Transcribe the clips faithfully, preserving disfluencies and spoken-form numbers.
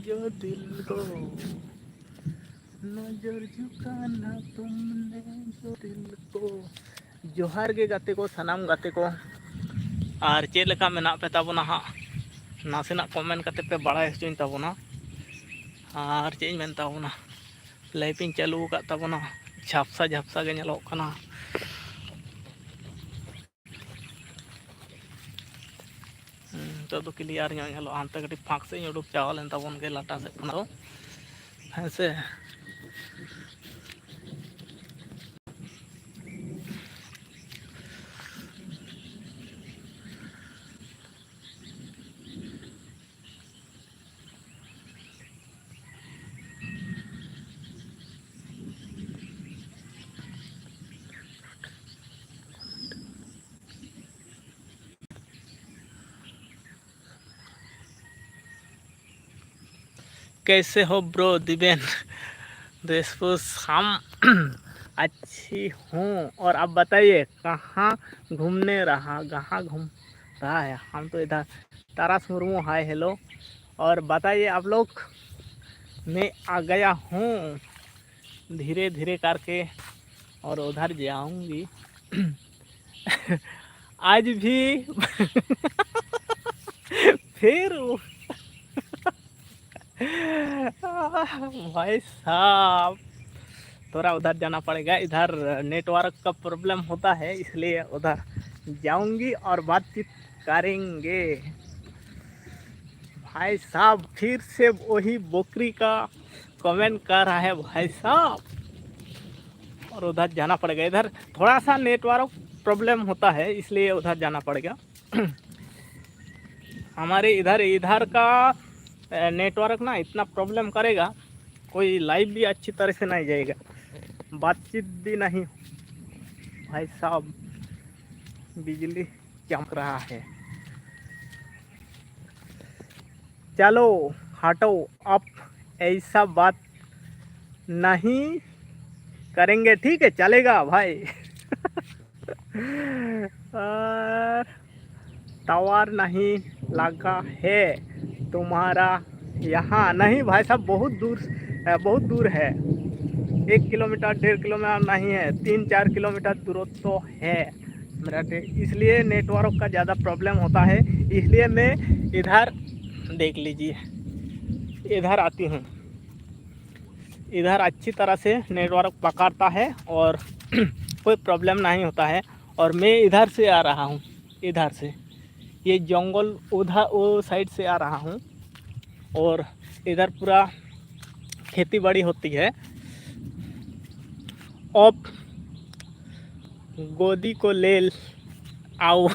जो दिल को नजर झुकाना तुमने जो दिल को। ᱡᱚᱦᱟᱨ ᱜᱮ ᱜᱟᱛᱮ ᱠᱚ, ᱥᱟᱱᱟᱢ ᱜᱟᱛᱮ ᱠᱚ᱾ ᱟᱨ ᱪᱮᱫ ᱞᱮᱠᱟ ᱢᱮᱱᱟᱜ ᱯᱮ ᱛᱟᱵᱚᱱᱟ ᱦᱟᱸᱜ, ᱱᱟᱥᱮᱱᱟᱜ ᱠᱚᱢᱮᱱᱴ ᱠᱟᱛᱮ ᱯᱮ ᱵᱟᱲᱟᱭ ᱦᱚᱪᱚᱧ ᱛᱟᱵᱚᱱᱟ᱾ ᱟᱨ ᱪᱮᱫ ᱤᱧ ᱢᱮᱱ ᱛᱟᱵᱚᱱᱟ, ᱞᱟᱭᱤᱵᱷ ᱤᱧ ᱪᱟᱹᱞᱩ ᱟᱠᱟᱫ ᱛᱟᱵᱚᱱᱟ, ᱡᱷᱟᱯᱥᱟ ᱡᱷᱟᱯᱥᱟ ᱜᱮ ᱧᱮᱞᱚᱜ ᱠᱟᱱᱟ᱾ ᱦᱩᱸ, ᱱᱤᱛᱚᱜ ᱫᱚ ᱠᱞᱤᱭᱟᱨ ᱧᱚᱜ ᱧᱮᱞᱚᱜᱼᱟ᱾ ᱦᱟᱱᱛᱮ ᱠᱟᱹᱴᱤᱡ ᱯᱷᱟᱸᱠ ᱥᱮᱫ ᱤᱧ ᱩᱰᱩᱠ ᱪᱟᱣ ᱞᱮᱱ ᱛᱟᱵᱚᱱ ᱜᱮ ᱞᱟᱴᱟ ᱥᱮᱫ ᱠᱷᱚᱱᱟᱜ ᱫᱚ, ᱦᱮᱸ ᱥᱮ᱾ कैसे हो ब्रो दिबेन? देशपुस, हम अच्छी हूँ। और आप बताइए, कहाँ घूमने रहा, कहाँ घूम रहा है? हम तो इधर, तारास मुर्मू, हाय हेलो। और बताइए आप लोग, मैं आ गया हूँ धीरे धीरे करके, और उधर जाऊंगी। आज भी फिर वो भाई साहब, थोड़ा उधर जाना पड़ेगा, इधर नेटवर्क का प्रॉब्लम होता है, इसलिए उधर जाऊंगी और बातचीत करेंगे। भाई साहब, फिर से वही बकरी का कमेंट कर रहा है भाई साहब, और उधर जाना पड़ेगा। इधर थोड़ा सा नेटवर्क प्रॉब्लम होता है, इसलिए उधर जाना पड़ेगा। हमारे इधर, इधर का, अ, नेटवर्क ना इतना प्रॉब्लम करेगा, कोई लाइव भी अच्छी तरह से नहीं जाएगा, बातचीत भी नहीं। भाई साहब, बिजली चमक रहा है। चलो हटो, अब ऐसा बात नहीं करेंगे, ठीक है, चलेगा भाई। और टावर नहीं लगा है तुम्हारा यहाँ नहीं भाई साहब, बहुत दूर, अ, बहुत दूर है। एक किलोमीटर, डेढ़ किलोमीटर नहीं है, तीन चार किलोमीटर दूरत्व है मेरा डे-, इसलिए नेटवर्क का ज़्यादा प्रॉब्लम होता है। इसलिए मैं इधर, देख लीजिए, इधर आती हूँ। इधर अच्छी तरह से नेटवर्क पकड़ता है और कोई प्रॉब्लम नहीं होता है। और मैं इधर से आ रहा हूँ, इधर से, ये जंगल उधर, वो साइड से आ रहा हूँ। और इधर पूरा खेती बाड़ी होती है। अब गोदी को ले ल-, आओ।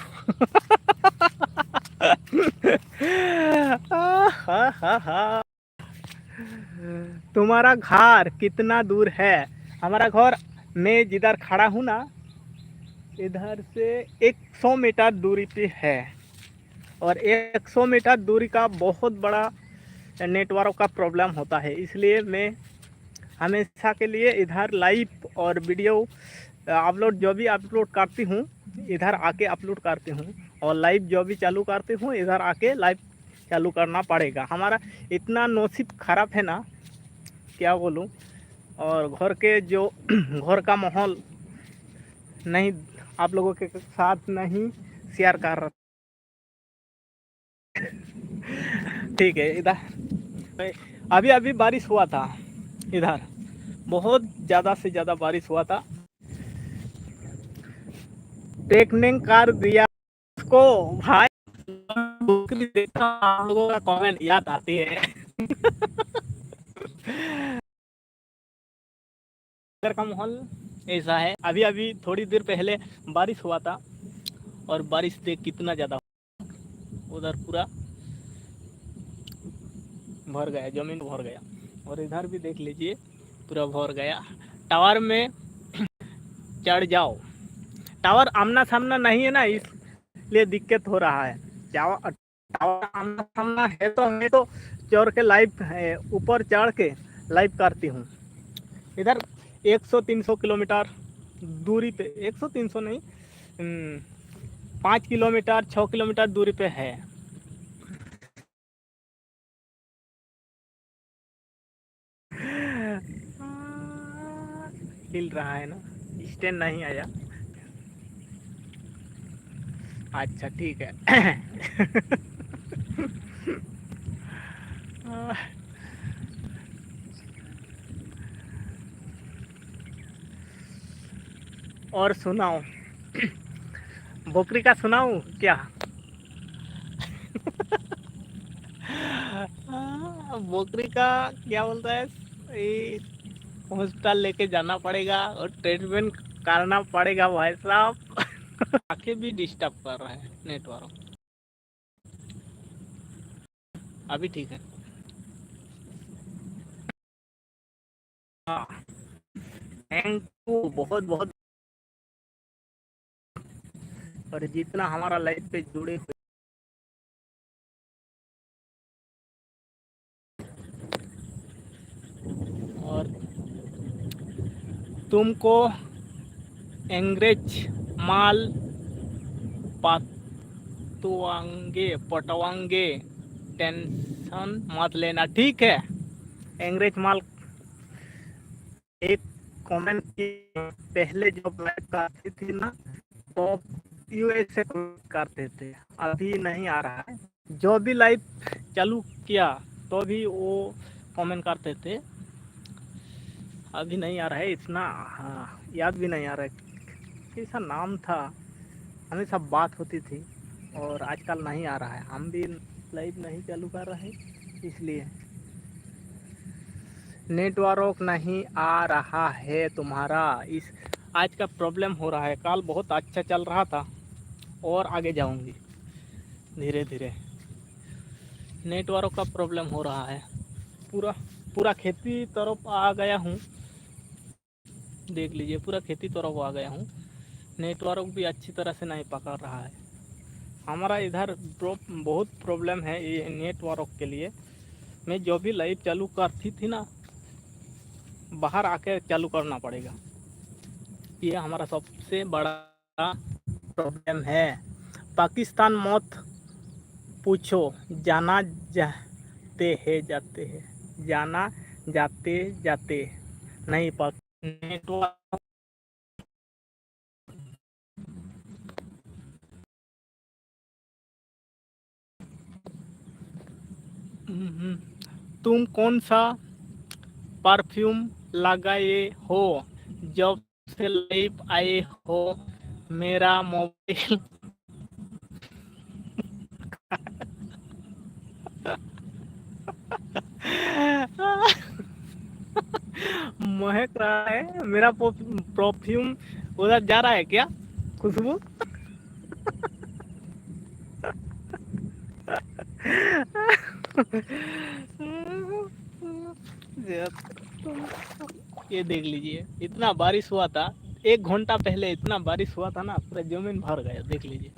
तुम्हारा घर कितना दूर है? हमारा घर, मैं जिधर खड़ा हूँ ना, इधर से एक सौ मीटर दूरी पे है। और एक सौ मीटर दूरी का बहुत बड़ा नेटवर्क का प्रॉब्लम होता है, इसलिए मैं हमेशा के लिए इधर लाइव और वीडियो अपलोड, जो भी अपलोड करती हूँ, इधर आके अपलोड करती हूँ। और लाइव जो भी चालू करती हूँ, इधर आके लाइव चालू करना पड़ेगा। हमारा इतना नसीब खराब है ना, क्या बोलूँ। और घर के जो घर का माहौल नहीं, आप लोगों के साथ नहीं शेयर कर रहा। ठीक है, इधर अभी अभी बारिश हुआ था, इधर बहुत ज़्यादा से ज़्यादा बारिश हुआ था। ट्रेनिंग कर दिया उसको भाई। देखता हूँ, आप लोगों का कमेंट याद आती है। इधर का माहौल ऐसा है। अभी अभी थोड़ी देर पहले बारिश हुआ था और बारिश से कितना ज़्यादा उधर पूरा भर गया, ज़मीन भर गया। और इधर भी देख लीजिए, पूरा भर गया। टावर में चढ़ जाओ, टावर आमना सामना नहीं है ना, इसलिए दिक्कत हो रहा है। टावर, टावर आमना सामना है तो मैं तो चढ़ के लाइव, ऊपर चढ़ के लाइव करती हूँ। इधर एक सौ तीन सौ किलोमीटर दूरी पे, एक सौ तीन सौ नहीं, हम्म, पाँच किलोमीटर, छः किलोमीटर दूरी पे है। हिल रहा है ना, स्टैंड नहीं आया। अच्छा, ठीक है। और सुनाओ, बोकरी का सुनाऊं क्या? बोकरी का क्या बोलता है, ये हॉस्पिटल लेके जाना पड़ेगा और ट्रीटमेंट करना पड़ेगा भाई साहब। आंखें भी डिस्टर्ब कर रहा है नेटवर्क। अभी ठीक है। हाँ, थैंक यू बहुत बहुत। और जितना हमारा लाइफ पे जुड़े हुए, और तुमको अंग्रेज माल पटवाएंगे, पटवाएंगे, टेंशन मत लेना, ठीक है? अंग्रेज माल एक कमेंट की, पहले जब लाइव आती थी ना, तो यूएसए करते थे, अभी नहीं आ रहा है। जो भी लाइव चालू किया तो भी वो कमेंट करते थे, अभी नहीं आ रहा है इतना। हाँ, याद भी नहीं आ रहा है, कैसा नाम था, हमेशा बात होती थी और आजकल नहीं आ रहा है। हम भी लाइव नहीं चालू कर रहे इसलिए। नेटवर्क नहीं आ रहा है तुम्हारा, इस आज का प्रॉब्लम हो रहा है। कल बहुत अच्छा चल रहा था और आगे जाऊंगी धीरे धीरे। नेटवर्क का प्रॉब्लम हो रहा है। पूरा पूरा खेती तरफ आ गया हूँ, देख लीजिए, पूरा खेती तरफ आ गया हूँ। नेटवर्क भी अच्छी तरह से नहीं पकड़ रहा है। हमारा इधर प्रो- बहुत प्रॉब्लम है ये नेटवर्क के लिए। मैं जो भी लाइव चालू करती थी ना, बाहर आके चालू करना पड़ेगा। ये हमारा सबसे बड़ा प्रॉब्लम है। पाकिस्तान मत पूछो, जाना जाते हैं, जाते हैं, जाना जाते जाते नहीं पाक नेटवर्क। हम्म, तुम कौन सा परफ्यूम लगाए हो? जब से लाइव आए हो, मेरा मोबाइल महक रहा है, मेरा परफ्यूम उधर जा रहा है क्या, खुशबू? ये देख लीजिए, इतना बारिश हुआ था एक घंटा पहले, इतना बारिश हुआ था ना, पूरा जमीन भर गया। देख लीजिए,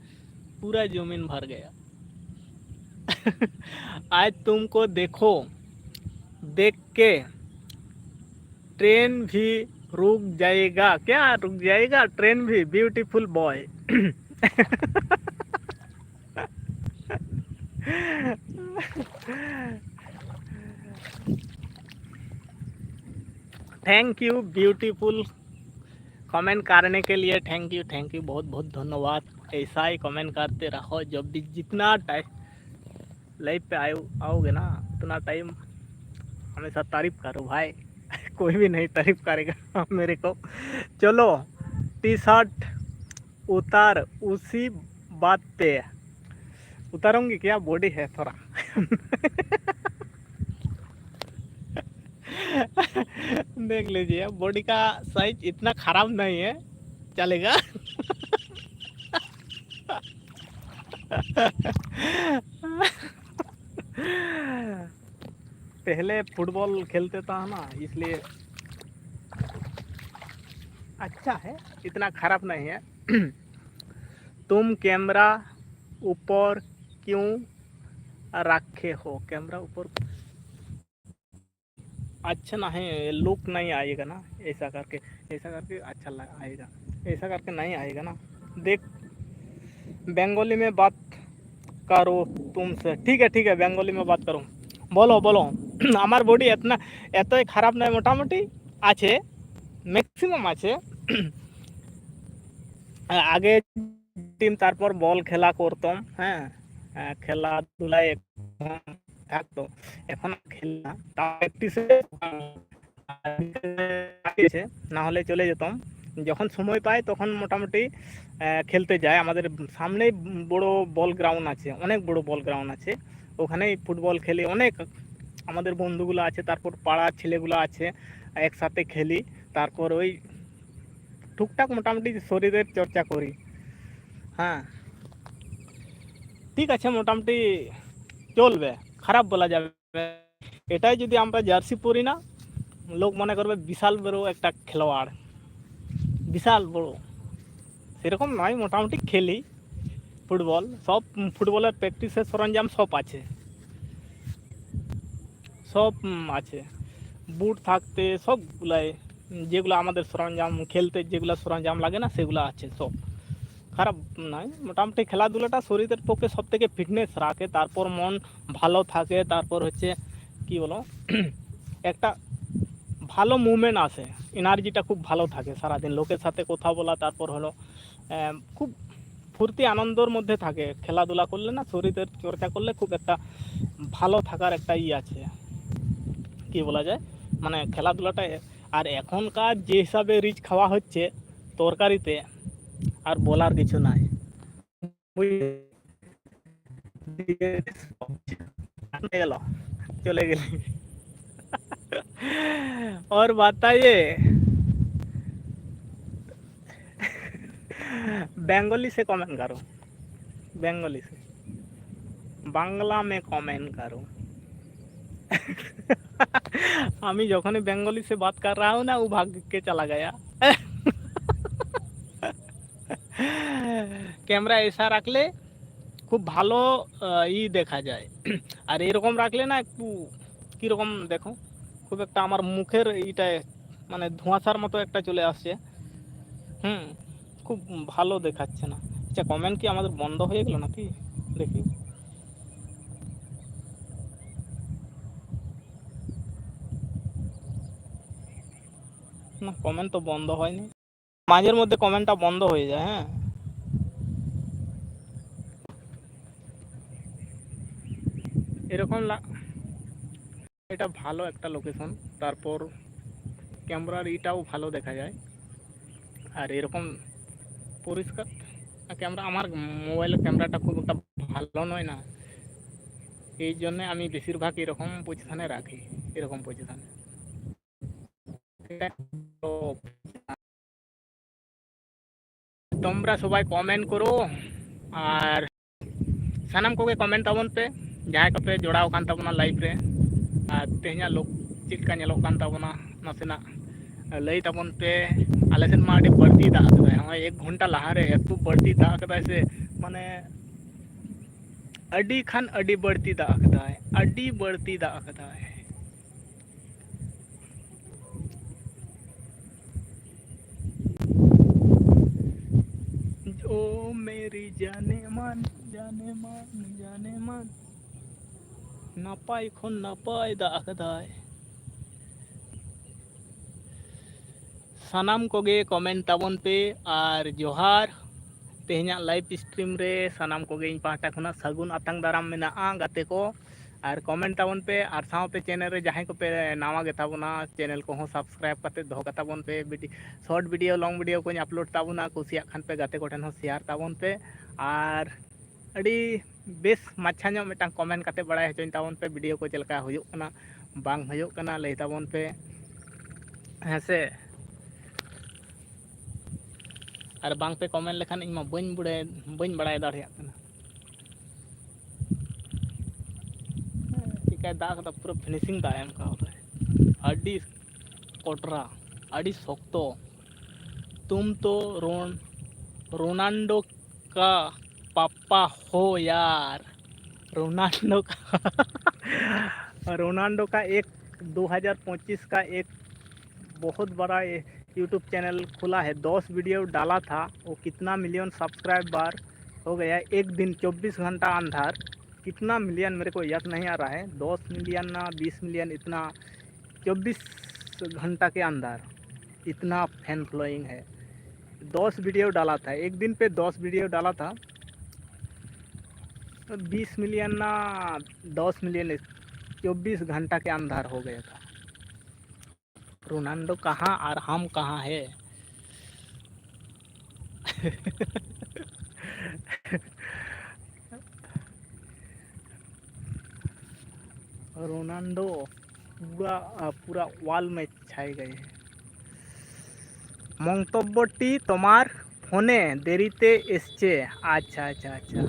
पूरा जमीन भर गया। आज तुमको देखो, देख के ट्रेन भी रुक जाएगा। क्या रुक जाएगा? ट्रेन भी, beautiful boy. Thank you beautiful comment करने के लिए। थैंक यू, थैंक यू, बहुत बहुत धन्यवाद। ऐसा ही कमेंट करते रहो, जब भी जितना टाइम लाइव पे आए, आओगे ना, उतना टाइम हमेशा तारीफ करो भाई। कोई भी नहीं तारीफ करेगा मेरे को। चलो, टी शर्ट उतार, उसी बात पे। उतारूंगी क्या? बॉडी है थोड़ा। देख लीजिए, बॉडी का साइज इतना खराब नहीं है, चलेगा। पहले फुटबॉल खेलते था ना, इसलिए अच्छा है, इतना खराब नहीं है। तुम कैमरा ऊपर क्यों रखे हो? कैमरा ऊपर अच्छा ना है, लुक नहीं आएगा ना, ऐसा करके, ऐसा करके अच्छा लग आएगा, ऐसा करके नहीं आएगा ना। देख, बंगाली में बात करो तुमसे। ठीक है, ठीक है, बंगाली में बात करो। বলো, বলো। আমার বডি এতনা, এতই খারাপ নয়, মোটামুটি আছে। ম্যাক্সিমাম আছে। আগে টিম, তারপর বল খেলা করতাম, হ্যাঁ, আহ, খেলাধুলায় এখন থাকতো, এখন আর খেলি না। তাও প্র্যাকটিসে আছে, না হলে চলে যেতাম। যখন সময় পাই তখন মোটামুটি আহ, খেলতে যাই। আমাদের সামনেই বড় বল গ্রাউন্ড আছে, অনেক বড় বল গ্রাউন্ড আছে, ওখানেই ফুটবল খেলি। অনেক আমাদের বন্ধুগুলো আছে, তারপর পাড়ার ছেলেগুলো আছে, একসাথে খেলি। তারপর ওই টুকটাক মোটামুটি শরীরের চর্চা করি। হ্যাঁ, ঠিক আছে, মোটামুটি চলবে, খারাপ বলা যাবে। এটাই যদি আমরা জার্সি পরি না, লোক মনে করবে বিশাল বড় একটা খেলোয়াড়, বিশাল বড়। সেরকম নয়, মোটামুটি খেলি ফুটবল। সব ফুটবলের প্র্যাকটিসের সরঞ্জাম সব আছে, সব উম, আছে, বুট থাকতে সবগুলাই, যেগুলো আমাদের সরঞ্জাম, খেলতে যেগুলো সরঞ্জাম লাগে না, সেগুলো আছে সব। খারাপ নয়, মোটামুটি খেলাধুলাটা শরীরের পক্ষে সব থেকে ফিটনেস রাখে, তারপর মন ভালো থাকে, তারপর হচ্ছে কি বলো, একটা ভালো মুভমেন্ট আসে, এনার্জিটা খুব ভালো থাকে সারাদিন। লোকের সাথে কথা বলা, তারপর হলো আহ, খুব ফুর্তি আনন্দর মধ্যে থাকে। খেলাধুলা করলে না, শরীরের চর্চা করলে খুব একটা ভালো থাকার একটা ই আছে, কি বলা যায়, মানে খেলাধুলাটা। আর এখনকার যে হিসাবে রিচ খাওয়া হচ্ছে তরকারিতে, আর বলার কিছু নাই। বুঝলে? গেল, চলে গেলি। और बताइए, बंगाली से कमेंट करो, बंगाली से, बांग्ला में कमेंट करो। আমি যখনই বেঙ্গলি সে বাত কর রা হুম না, ও ভাগ কে চলা গায়া। ক্যামেরা এসা রাখলে খুব ভালো আহ, ই দেখা যায়। আর এরকম রাখলে না একটু কীরকম দেখো, খুব একটা আমার মুখের ইটায় মানে ধোঁয়াশার মতো একটা চলে আসছে। হুম, খুব ভালো দেখাচ্ছে না। আচ্ছা, কমেন্ট কি আমাদের বন্ধ হয়ে গেল নাকি? দেখি। কমেন্ট তো বন্ধ হয়নি, মাঝের মধ্যে কমেন্টটা বন্ধ হয়ে যায়। হ্যাঁ, এরকম লা-, এটা ভালো একটা লোকেশন। তারপর ক্যামেরার ইটাও ভালো দেখা যায়। আর এরকম পরিষ্কার ক্যামেরা, আমার মোবাইলের ক্যামেরাটা খুব একটা ভালো নয় না, এই জন্য আমি বেশিরভাগ এরকম পজিশনে রাখি, এরকম পজিশনে। ᱛᱚᱢᱨᱟ ᱥᱚᱵᱟᱭ ᱠᱚᱢᱮᱱᱴ ᱠᱚᱨᱚ, ᱟᱨ ᱥᱟᱱᱟᱢ ᱠᱚᱜᱮ ᱠᱚᱢᱮᱱᱴ ᱛᱟᱵᱚᱱ ᱯᱮ, ᱡᱟᱦᱟᱸᱭ ᱠᱚᱯᱮ ᱡᱚᱲᱟᱣ ᱟᱠᱟᱱ ᱛᱟᱵᱚᱱᱟ ᱞᱟᱭᱤᱵᱷ ᱨᱮ᱾ ᱟᱨ ᱛᱮᱦᱮᱧᱟᱜ ᱞᱳᱠ ᱪᱮᱫ ᱞᱮᱠᱟ ᱧᱮᱞᱚᱜ ᱠᱟᱱ ᱛᱟᱵᱚᱱᱟ, ᱱᱟᱥᱮᱱᱟᱜ ᱞᱟᱹᱭ ᱛᱟᱵᱚᱱ ᱯᱮ᱾ ᱟᱞᱮ ᱥᱮᱫ ᱢᱟ ᱟᱹᱰᱤ ᱵᱟᱹᱲᱛᱤ ᱫᱟᱜ ᱠᱮᱫᱟᱭ, ᱱᱚᱜᱼᱚᱭ ᱮᱠ ᱜᱷᱚᱱᱴᱟ ᱞᱟᱦᱟᱨᱮ ᱮᱛᱚ ᱵᱟᱹᱲᱛᱤ ᱫᱟᱜ ᱠᱮᱫᱟᱭ ᱥᱮ, ᱢᱟᱱᱮ ᱟᱹᱰᱤ ᱠᱷᱟᱱ ᱟᱹᱰᱤ ᱵᱟᱹᱲᱛᱤ ᱫᱟᱜ ᱠᱮᱫᱟᱭ, ᱟᱹᱰᱤ ᱵᱟᱹᱲᱛᱤ ᱫᱟᱜ ᱠᱮᱫᱟᱭ᱾ ᱳ ᱢᱮᱨᱤ ᱡᱟᱱᱮ ᱢᱟᱱ, ᱡᱟᱱᱮ ᱢᱟᱱ, ᱡᱟᱱᱮ ᱢᱟᱱ, ᱱᱟᱯᱟᱭ ᱠᱷᱚᱱ ᱱᱟᱯᱟᱭ ᱫᱟᱜ ᱟᱠᱟᱫᱟᱭ᱾ ᱥᱟᱱᱟᱢ ᱠᱚᱜᱮ ᱠᱚᱢᱮᱱᱴ ᱛᱟᱵᱚᱱ ᱯᱮ᱾ ᱟᱨ ᱡᱚᱦᱟᱨ, ᱛᱮᱦᱮᱧᱟᱜ ᱞᱟᱭᱤᱵᱷ ᱥᱴᱨᱤᱢ ᱨᱮ ᱥᱟᱱᱟᱢ ᱠᱚᱜᱮ ᱤᱧ ᱯᱟᱦᱴᱟ ᱠᱷᱚᱱᱟᱜ ᱥᱟᱹᱜᱩᱱ ᱟᱛᱟᱝ ᱫᱟᱨᱟᱢ ᱢᱮᱱᱟᱜᱼᱟ ᱜᱟᱛᱮ ᱠᱚ᱾ ᱟᱨ ᱠᱚᱢᱮᱱᱴ ᱛᱟᱵᱚᱱ ᱯᱮ, ᱟᱨ ᱥᱟᱶᱛᱮ ᱪᱮᱱᱮᱞ ᱨᱮ ᱡᱟᱦᱟᱸᱭ ᱠᱚᱯᱮ ᱱᱟᱣᱟ ᱜᱮᱛᱟ ᱵᱚᱱᱟ, ᱪᱮᱱᱮᱞ ᱠᱚᱦᱚᱸ ᱥᱟᱵᱥᱠᱨᱟᱭᱤᱵᱽ ᱠᱟᱛᱮ ᱫᱚᱦᱚ ᱠᱟᱛᱟ ᱵᱚᱱ ᱯᱮ᱾ ᱵᱤᱰᱤ-, ᱥᱚᱨᱴ ᱵᱷᱤᱰᱤᱭᱳ, ᱞᱚᱝ ᱵᱷᱤᱰᱤᱭᱳ ᱠᱚᱧ ᱟᱯᱞᱳᱰ ᱛᱟᱵᱚᱱᱟ, ᱠᱩᱥᱤᱭᱟᱜ ᱠᱷᱟᱱ ᱯᱮ ᱜᱟᱛᱮ ᱠᱚᱴᱷᱮᱱ ᱦᱚᱸ ᱥᱮᱭᱟᱨ ᱛᱟᱵᱚᱱ ᱯᱮ᱾ ᱟᱨ ᱟᱹᱰᱤ ᱵᱮᱥ ᱢᱟᱪᱷᱟ ᱧᱚᱜ ᱢᱤᱫᱴᱟᱝ ᱠᱚᱢᱮᱱᱴ ᱠᱟᱛᱮ ᱵᱟᱲᱟᱭ ᱦᱚᱪᱚᱧ ᱛᱟᱵᱚᱱ ᱯᱮ, ᱵᱷᱤᱰᱤᱭᱳ ᱠᱚ ᱪᱮᱫ ᱞᱮᱠᱟ ᱦᱩᱭᱩᱜ ᱠᱟᱱᱟ, ᱵᱟᱝ ᱦᱩᱭᱩᱜ ᱠᱟᱱᱟ, ᱞᱟᱹᱭ ᱛᱟᱵᱚᱱ ᱯᱮ, ᱦᱮᱸ ᱥᱮ᱾ ᱟᱨ ᱵᱟᱝ ᱯᱮ ᱠᱚᱢᱮᱱᱴ ᱞᱮᱠᱷᱟᱱ ᱤᱧ ᱢᱟ ᱵᱟᱹᱧ ᱵᱟᱲᱟᱭ, ᱵᱟᱹᱧ ᱵᱟᱲᱟᱭ ᱫᱟᱲᱮᱭᱟᱜ ᱠᱟᱱᱟ᱾ ᱪᱮᱫᱠᱟᱭ ᱫᱟᱜ ᱠᱟᱫᱟ, ᱯᱩᱨᱟᱹ ᱯᱷᱤᱱᱤᱥᱤᱝ ᱫᱟᱜ ᱮ ᱮᱢ ᱠᱟᱣᱫᱟᱭ, ᱟᱹᱰᱤ ᱠᱚᱴᱨᱟ, ᱟᱹᱰᱤ ᱥᱚᱠᱛᱚ᱾ तुम तो रोन-, रोनाल्डो का पापा हो यार। रोनाल्डो का रोनाल्डो का एक दो हज़ार पच्चीस का एक बहुत बड़ा ये YouTube चैनल खुला है, दस वीडियो डाला था, वो कितना मिलियन सब्सक्राइबर हो गया है। एक दिन चौबीस घंटा अंदर कितना मिलियन मेरे को याद नहीं आ रहा है, दस मिलियन ना बीस मिलियन, इतना चौबीस घंटा के अंदर। इतना फैन फॉलोइंग है। दस वीडियो डाला था, एक दिन पे दस वीडियो डाला था। तो बीस मिलियन ना, दस मिलियन, चौबीस घंटा के अंदर हो गया था। रोनाल्डो कहाँ और हम कहाँ है? रोनाल्डो पूरा, पूरा वॉल में छाए गए हैं। মন্তব্যটি তোমার ফোনে দেরিতে এসছে। আচ্ছা, আচ্ছা, আচ্ছা।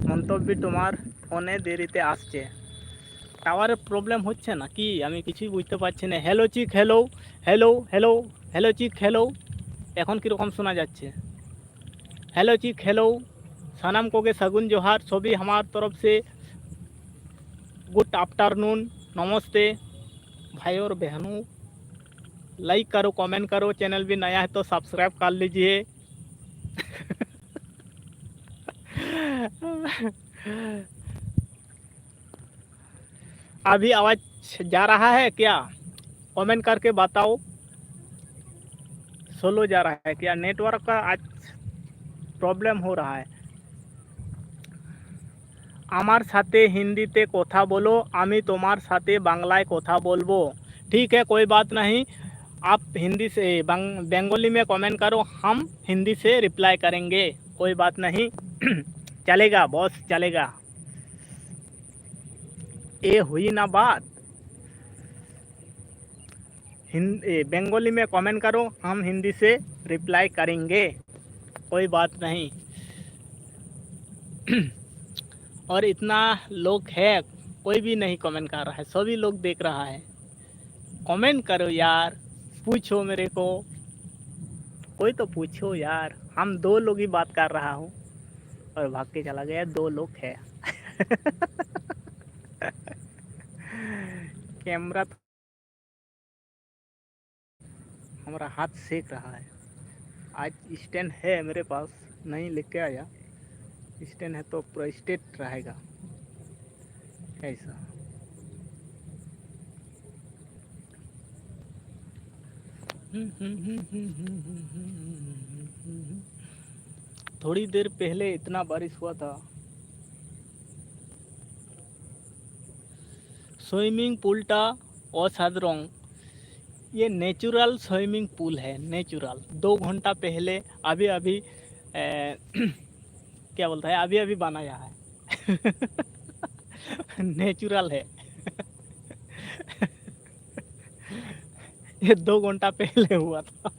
মন্তব্যটি তোমার ফোনে দেরিতে আসছে। টাওয়ারের প্রবলেম হচ্ছে না কি, আমি কিছুই বুঝতে পারছি না। হ্যালো চিক, হ্যালো, হ্যালো, হ্যালো, হ্যালো চিক, হ্যালো। এখন কীরকম শোনা যাচ্ছে? হ্যালো চিক, হ্যালো। ᱥᱟᱱᱟᱢ ᱠᱚᱜᱮ ᱥᱟᱹᱜᱩᱱ ᱡᱚᱦᱟᱨ, ᱥᱚᱵᱤ ᱦᱟᱢᱟᱨ ᱛᱚᱨᱚᱯ ᱥᱮ ᱜᱩᱰ ᱟᱯᱴᱟᱨᱱᱩᱱ, ᱱᱚᱢᱚᱥᱛᱮ᱾ ᱵᱷᱟᱭ ᱚᱨ ᱵᱮᱦᱱᱩ, ᱞᱟᱭᱤᱠ ᱠᱟᱨᱳ, ᱠᱚᱢᱮᱱᱴ ᱠᱟᱨᱳ, ᱪᱮᱱᱮᱞ ᱵᱤ ᱱᱟᱭᱟ ᱦᱮ ᱛᱚ ᱥᱟᱵᱥᱠᱨᱟᱭᱤᱵ ᱠᱟᱨ ᱞᱤᱡᱤᱭᱮ᱾ अभी आवाज जा रहा है क्या? कमेंट करके बताओ। स्लो जा रहा है क्या? नेटवर्क का आज प्रॉब्लम हो रहा है। আমার সাথে হিন্দিতে কথা বলো, আমি তোমার সাথে বাংলায় কথা বলবো। ठीक है, कोई बात नहीं। आप हिंदी से बंग-, बंगाली में कमेंट करो, हम हिंदी से रिप्लाई करेंगे। कोई बात नहीं। चलेगा बॉस, चलेगा। ये हुई ना बात। हिंद ए, बंगाली में कमेंट करो, हम हिंदी से रिप्लाई करेंगे। कोई बात नहीं। और इतना लोग है, कोई भी नहीं कमेंट कर रहा है, सभी लोग देख रहा है। कमेंट करो यार, पूछो मेरे को, कोई तो पूछो यार। हम दो लोग ही बात कर रहा हूँ और भाग के चला गया, दो लोग है। कैमरा तो हमारा हाथ सेक रहा है। आज स्टैंड है मेरे पास, नहीं लेके आया। स्टैंड है तो पूरा स्ट्रेट रहेगा ऐसा। थोड़ी देर पहले इतना बारिश हुआ था। स्विमिंग पूलটা অসাধারণ। ये नेचुरल स्विमिंग पूल है, नेचुरल। दो घंटा पहले अभी अभी ए, क्या बोलता है, अभी अभी बनाया है। नेचुरल है। ये दो घंटा पहले हुआ था।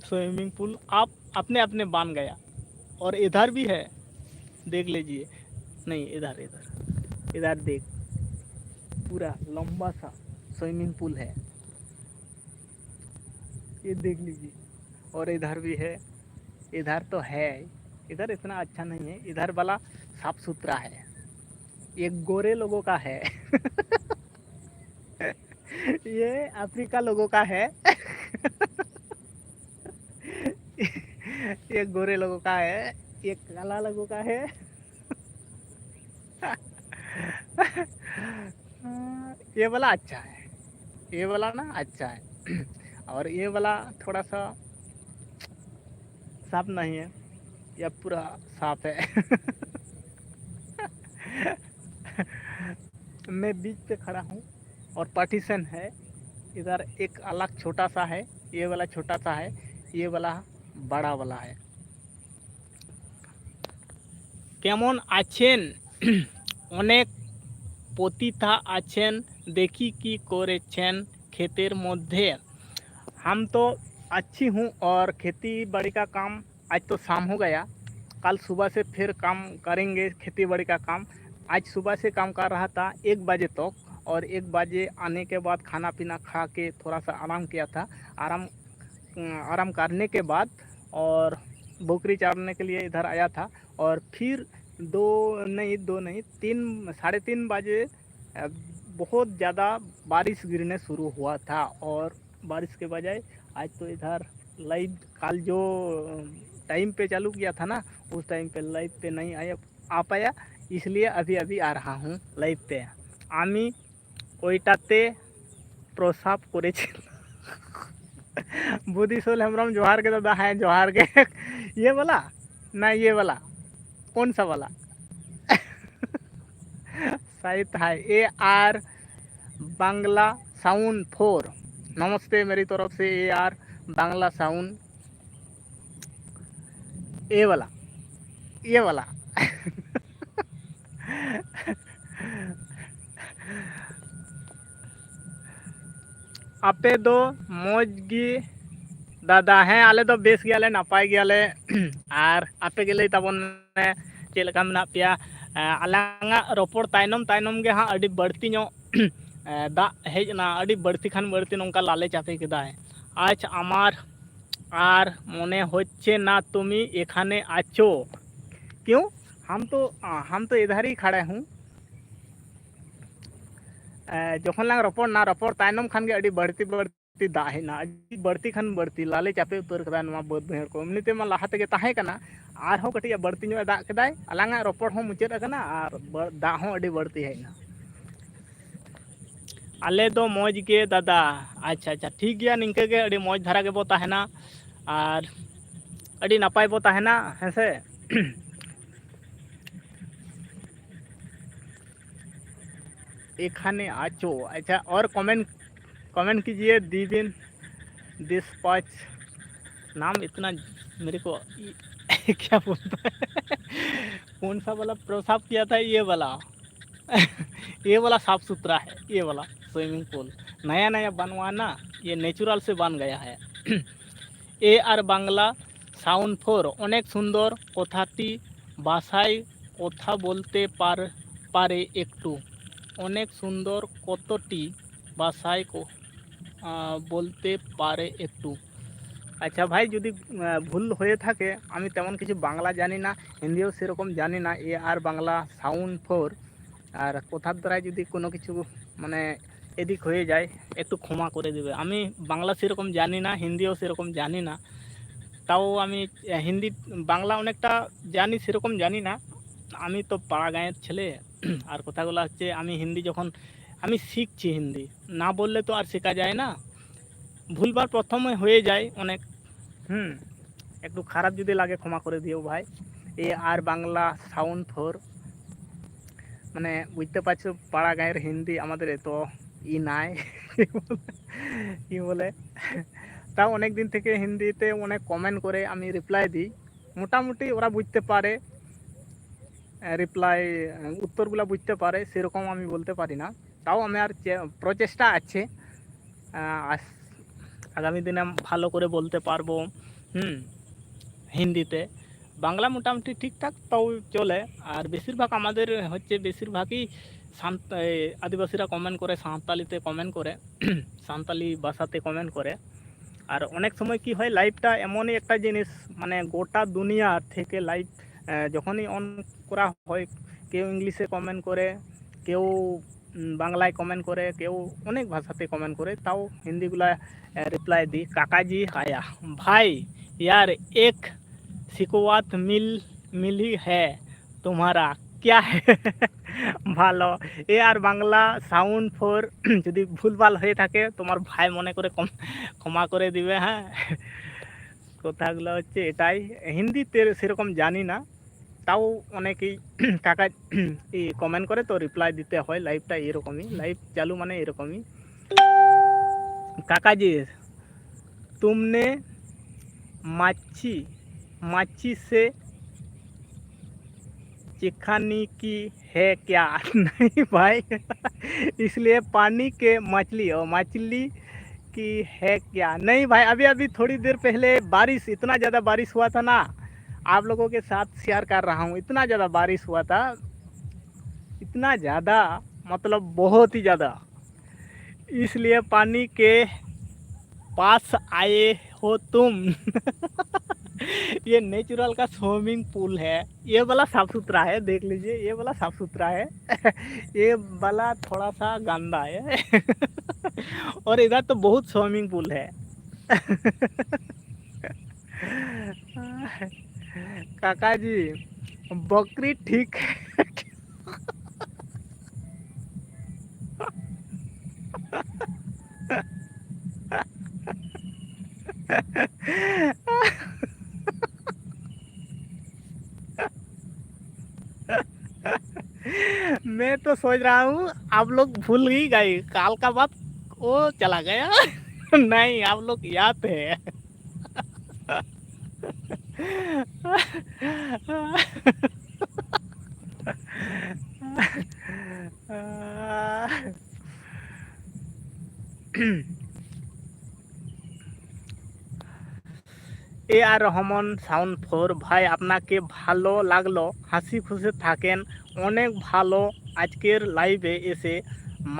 स्विमिंग पूल आप अपने अपने बन गया। और इधर भी है, देख लीजिए। नहीं, इधर, इधर, इधर देख, पूरा लंबा सा स्विमिंग पूल है, ये देख लीजिए। और इधर भी है, इधर तो है, इधर इतना अच्छा नहीं है, इधर वाला साफ सुथरा है, ये गोरे लोगों का है। ये अफ्रीका लोगों का है। ये गोरे लोगों का है, ये काला लोगों का है। ये वाला अच्छा है, ये वाला ना अच्छा है। और ये वाला थोड़ा सा साफ नहीं है, यह पूरा साफ है। मैं बीच पे खड़ा हूँ और पार्टीशन है, इधर एक अलग छोटा सा है, ये वाला छोटा सा है, ये वाला बड़ा वाला है। কেমন আছেন? অনেক পতিতা আছেন, দেখি কি করেছেন ক্ষেতের মধ্যে। हम तो अच्छी हूँ और खेती बाड़ी का काम, आज तो शाम हो गया, कल सुबह से फिर काम करेंगे खेती बाड़ी का काम। आज सुबह से काम कर रहा था एक बजे तक, और एक बजे आने के बाद खाना पीना खा के थोड़ा सा आराम किया था। आराम आराम करने के बाद और बकरी चराने के लिए इधर आया था, और फिर दो नहीं, दो नहीं, तीन, साढ़े तीन बजे बहुत ज़्यादा बारिश गिरने शुरू हुआ था। और बारिश के बजाय आज तो इधर लाइव, कल जो टाइम पे चालू किया था ना, उस टाइम पे लाइव पे नहीं आया, आ पाया, इसलिए अभी अभी आ रहा हूँ लाइव पे। আমি ওইটাতে প্রসাব করেছিল। ᱵᱩᱫᱷᱤᱥᱚᱞ ᱦᱮᱢᱵᱨᱚᱢ, ᱡᱚᱦᱟᱨ ᱜᱮ ᱫᱟᱫᱟ᱾ ᱦᱮᱸ, ᱡᱚᱦᱟᱨ ᱜᱮ᱾ ᱤᱭᱟᱹ ᱵᱟᱞᱟ ᱱᱟ ᱤᱭᱟᱹ ᱵᱟᱞᱟ, ᱠᱚᱱ ᱥᱟ ᱵᱟᱞᱟ? ᱥᱟᱭᱤᱫ ᱦᱟᱭ, ᱮ ᱟᱨ ᱵᱟᱝᱞᱟ ᱥᱟᱣᱩᱱᱰ ᱯᱷᱳᱨ, ᱱᱚᱢᱚᱥᱛᱮ ᱢᱮᱨᱤ ᱛᱚᱨᱚᱯ ᱥᱮ ᱮ ᱟᱨ ᱵᱟᱝᱞᱟ ᱥᱟᱣᱩᱱᱰ, ᱮ ᱵᱟᱞᱟ, ᱤᱭᱟᱹ ᱵᱟᱞᱟ᱾ ᱟᱯᱮ ᱫᱚ ᱢᱚᱡᱽ ᱜᱮ ᱫᱟᱫᱟ? ᱦᱮᱸ, ᱟᱞᱮ ᱫᱚ ᱵᱮᱥ ᱜᱮᱭᱟᱞᱮ, ᱱᱟᱯᱟᱭ ᱜᱮᱭᱟᱞᱮ᱾ ᱟᱨ ᱟᱯᱮ ᱜᱮ ᱞᱟᱹᱭ ᱛᱟᱵᱚᱱ ᱢᱮ, ᱪᱮᱫ ᱞᱮᱠᱟ ᱢᱮᱱᱟᱜ ᱯᱮᱭᱟ? ᱮᱸ, ᱟᱞᱟᱝᱟᱜ ᱨᱚᱯᱚᱲ ᱛᱟᱭᱱᱚᱢ ᱛᱟᱭᱱᱚᱢ ᱜᱮ ᱦᱟᱸᱜ ᱟᱹᱰᱤ ᱵᱟᱹᱲᱛᱤ ᱧᱚᱜ, ᱮᱸ, ᱫᱟᱜ ᱦᱮᱡ ᱮᱱᱟ, ᱟᱹᱰᱤ ᱵᱟᱹᱲᱛᱤ ᱠᱷᱟᱱ ᱵᱟᱹᱲᱛᱤ ᱱᱚᱝᱠᱟ ᱞᱟᱞᱮ ᱪᱟᱯᱮ ᱠᱮᱫᱟᱭ᱾ ᱟᱡ ᱟᱢᱟᱨ ᱟᱨ ᱢᱚᱱᱮ ᱦᱚᱪᱪᱷᱮ ᱱᱟ ᱛᱩᱢᱤ ᱮᱠᱷᱟᱱᱮ ᱟᱪᱷᱚ᱾ ᱠᱤᱭᱩ? ᱦᱟᱢ ᱛᱚ, ᱦᱟᱢ ᱛᱚ ᱤᱫᱷᱟᱨ ᱦᱤ ᱠᱷᱟᱲᱮ ᱦᱩᱸ᱾ ᱮ, ᱡᱚᱠᱷᱚᱱ ᱞᱟᱝ ᱨᱚᱯᱚᱲ ᱱᱟ, ᱨᱚᱯᱚᱲ ᱛᱟᱭᱱᱚᱢ ᱠᱷᱟᱱ ᱜᱮ ᱟᱹᱰᱤ ᱵᱟᱹᱲᱛᱤ ᱵᱟᱹᱲᱛᱤ ᱫᱟᱜ ᱦᱮᱡ ᱮᱱᱟ, ᱟᱹᱰᱤ ᱵᱟᱹᱲᱛᱤ ᱠᱷᱟᱱ ᱵᱟᱹᱲᱛᱤ ᱞᱟᱞᱮ ᱪᱟᱯᱮ ᱩᱛᱟᱹᱨ ᱠᱟᱫᱟ ᱱᱚᱣᱟ ᱵᱟᱹᱫᱽ ᱵᱟᱹᱭᱦᱟᱹᱲ ᱠᱚ᱾ ᱮᱢᱱᱤ ᱛᱮᱢᱟ ᱞᱟᱦᱟ ᱛᱮᱜᱮ ᱛᱟᱦᱮᱸ ᱠᱟᱱᱟ, ᱟᱨᱦᱚᱸ ᱠᱟᱹᱴᱤᱡ ᱮ ᱵᱟᱹᱲᱛᱤ ᱧᱚᱜ ᱮ ᱫᱟᱜ ᱠᱮᱫᱟᱭ, ᱟᱞᱟᱝᱟᱜ ᱨᱚᱯᱚᱲ ᱦᱚᱸ ᱢᱩᱪᱟᱹᱫ ᱟᱠᱟᱱᱟ ᱟᱨ ᱵᱟᱹ-, ᱫᱟᱜ ᱦᱚᱸ ᱟᱹᱰᱤ ᱵᱟᱹᱲᱛᱤ ᱦᱮᱡ ᱮᱱᱟ᱾ ᱟᱞᱮ ᱫᱚ ᱢᱚᱡᱽ ᱜᱮ ᱫᱟᱫᱟ᱾ ᱟᱪᱪᱷᱟ, ᱟᱪᱪᱷᱟ, ᱴᱷᱤᱠ ᱜᱮᱭᱟ, ᱱᱤᱝᱠᱟᱹ ᱜᱮ ᱟᱹᱰᱤ ᱢᱚᱡᱽ ᱫᱷᱟᱨᱟ ᱜᱮᱵᱚ ᱛᱟᱦᱮᱱᱟ ᱟᱨ ᱟᱹᱰᱤ ᱱᱟᱯᱟᱭ ᱵᱚ ᱛᱟᱦᱮᱱᱟ, ᱦᱮᱸ ᱥᱮ? ᱮᱠᱷᱟᱱᱮ ᱟᱪᱚ, ᱟᱪᱪᱷᱟ, ᱚᱨ ᱠᱚᱢᱮᱱᱴ, ᱠᱚᱢᱮᱱᱴ ᱠᱤᱡᱤᱭᱮ ᱫᱤ ᱵᱤᱱ ᱫᱤᱥᱯᱟᱪ ᱱᱟᱢ ᱤᱛᱱᱟ ᱢᱮᱨᱮ ᱠᱚ ᱠᱭᱟ ᱵᱚᱞᱛᱟ ᱦᱮ? ᱠᱚᱱ ᱥᱟ ᱵᱟᱞᱟ ᱯᱨᱚᱥᱟᱵ ᱠᱤᱭᱟ ᱛᱷᱟ ᱭᱮ ᱵᱟᱞᱟ? ये वाला साफ सुथरा है, ये वाला स्विमिंग पूल नया नया बनवाना, ये नेचुरल से बन गया है। এ আর বাংলা সাউন্ড ফোর, অনেক সুন্দর কথাটি ভাষায় কথা বলতে পার, পারে একটু। অনেক সুন্দর কতটি ভাষায় ক-, আহ, বলতে পারে একটু। আচ্ছা ভাই, যদি, আহ, ভুল হয়ে থাকে, আমি তেমন কিছু বাংলা জানি না, হিন্দিও সেরকম জানি না। এ আর বাংলা সাউন্ড ফোর, আর কথার দ্বারা যদি কোনো কিছু মানে এদিক হয়ে যায়, একটু ক্ষমা করে দেবে। আমি বাংলা সেরকম জানি না, হিন্দিও সেরকম জানি না, তাও আমি, আহ, হিন্দি, বাংলা অনেকটা জানি, সেরকম জানি না। আমি তো পাড়া গাঁয়ের ছেলে। আর কথাগুলো হচ্ছে, আমি হিন্দি যখন, আমি শিখছি হিন্দি, না বললে তো আর শেখা যায় না। ভুলবার প্রথমে হয়ে যায় অনেক। হুম, একটু খারাপ যদি লাগে, ক্ষমা করে দিও ভাই। এ আর বাংলা সাউন্ড ফোর, মানে, বুঝতে পারছো, পাড়া গাঁয়ের হিন্দি আমাদের এত ই নাই। কি বলে, তাও অনেক দিন থেকে হিন্দিতে অনেক কমেন্ট করে আমি রিপ্লাই দিই। মোটামুটি ওরা বুঝতে পারে, রিপ্লাই, উত্তরগুলো বুঝতে পারে, সেরকম আমি বলতে পারি না। তাও আমার চে-, প্রচেষ্টা আছে। আহ, আস-, আগামী দিনে ভালো করে বলতে পারবো। হুম, হিন্দিতে। বাংলা মোটামুটি ঠিকঠাক তাও চলে। আর বেশিরভাগ আমাদের হচ্ছে, বেশিরভাগই সাঁত-, এই আদিবাসীরা কমেন্ট করে, সাঁওতালিতে কমেন্ট করে, সাঁওতালি ভাষাতে কমেন্ট করে। আর অনেক সময় কি হয়, লাইভটা এমনই একটা জিনিস, মানে, গোটা দুনিয়া থেকে লাইভ যখনই অন করা হয়, কেউ ইংলিশে কমেন্ট করে, কেউ উম, বাংলায় কমেন্ট করে, কেউ অনেক ভাষাতে কমেন্ট করে, তাও হিন্দিগুলা রিপ্লাই দিই। কাকাজি হায়া ভাই, यार एक शिकवत मिल मिली है तुम्हारा, क्या है? ভালো। এ আর বাংলা সাউন্ড ফোর, যদি ভুলভাল হয়ে থাকে, তোমার ভাই মনে করে কম-, ক্ষমা করে দিবে, হ্যাঁ। কথাগুলো হচ্ছে এটাই। হিন্দিতে সেরকম জানি না, তাও অনেকেই কাকা এই কমেন্ট করে, তো রিপ্লাই দিতে হয়। লাইভটা এরকমই, লাইভ চালু মানে এরকমই। কাকাজি, तुमने मच्छी मच्छी से चिखानी की है क्या? नहीं भाई। इसलिए पानी के मछली और मछली की है क्या? नहीं भाई, अभी अभी थोड़ी देर पहले बारिश, इतना ज़्यादा बारिश हुआ था ना, आप लोगों के साथ शेयर कर रहा हूँ। इतना ज़्यादा बारिश हुआ था, इतना ज़्यादा, मतलब, बहुत ही ज़्यादा। इसलिए पानी के पास आए हो तुम। ये नेचुरल का स्विमिंग पूल है। ये वाला साफ सुथरा है, देख लीजिए, ये वाला साफ सुथरा है। ये वाला थोड़ा सा गंदा है। और इधर तो बहुत स्विमिंग पूल है। काका जी, बकरी ठीक है? मैं तो सोच रहा हूँ आप लोग भूल ही गए, काल का बात वो चला गया। नहीं, आप लोग याद है। এ আর রহমান সাউন্ড ফোর ভাই, আপনাকে ভালো লাগলো, হাসি খুশি থাকেন। অনেক ভালো আজকের লাইভে এসে।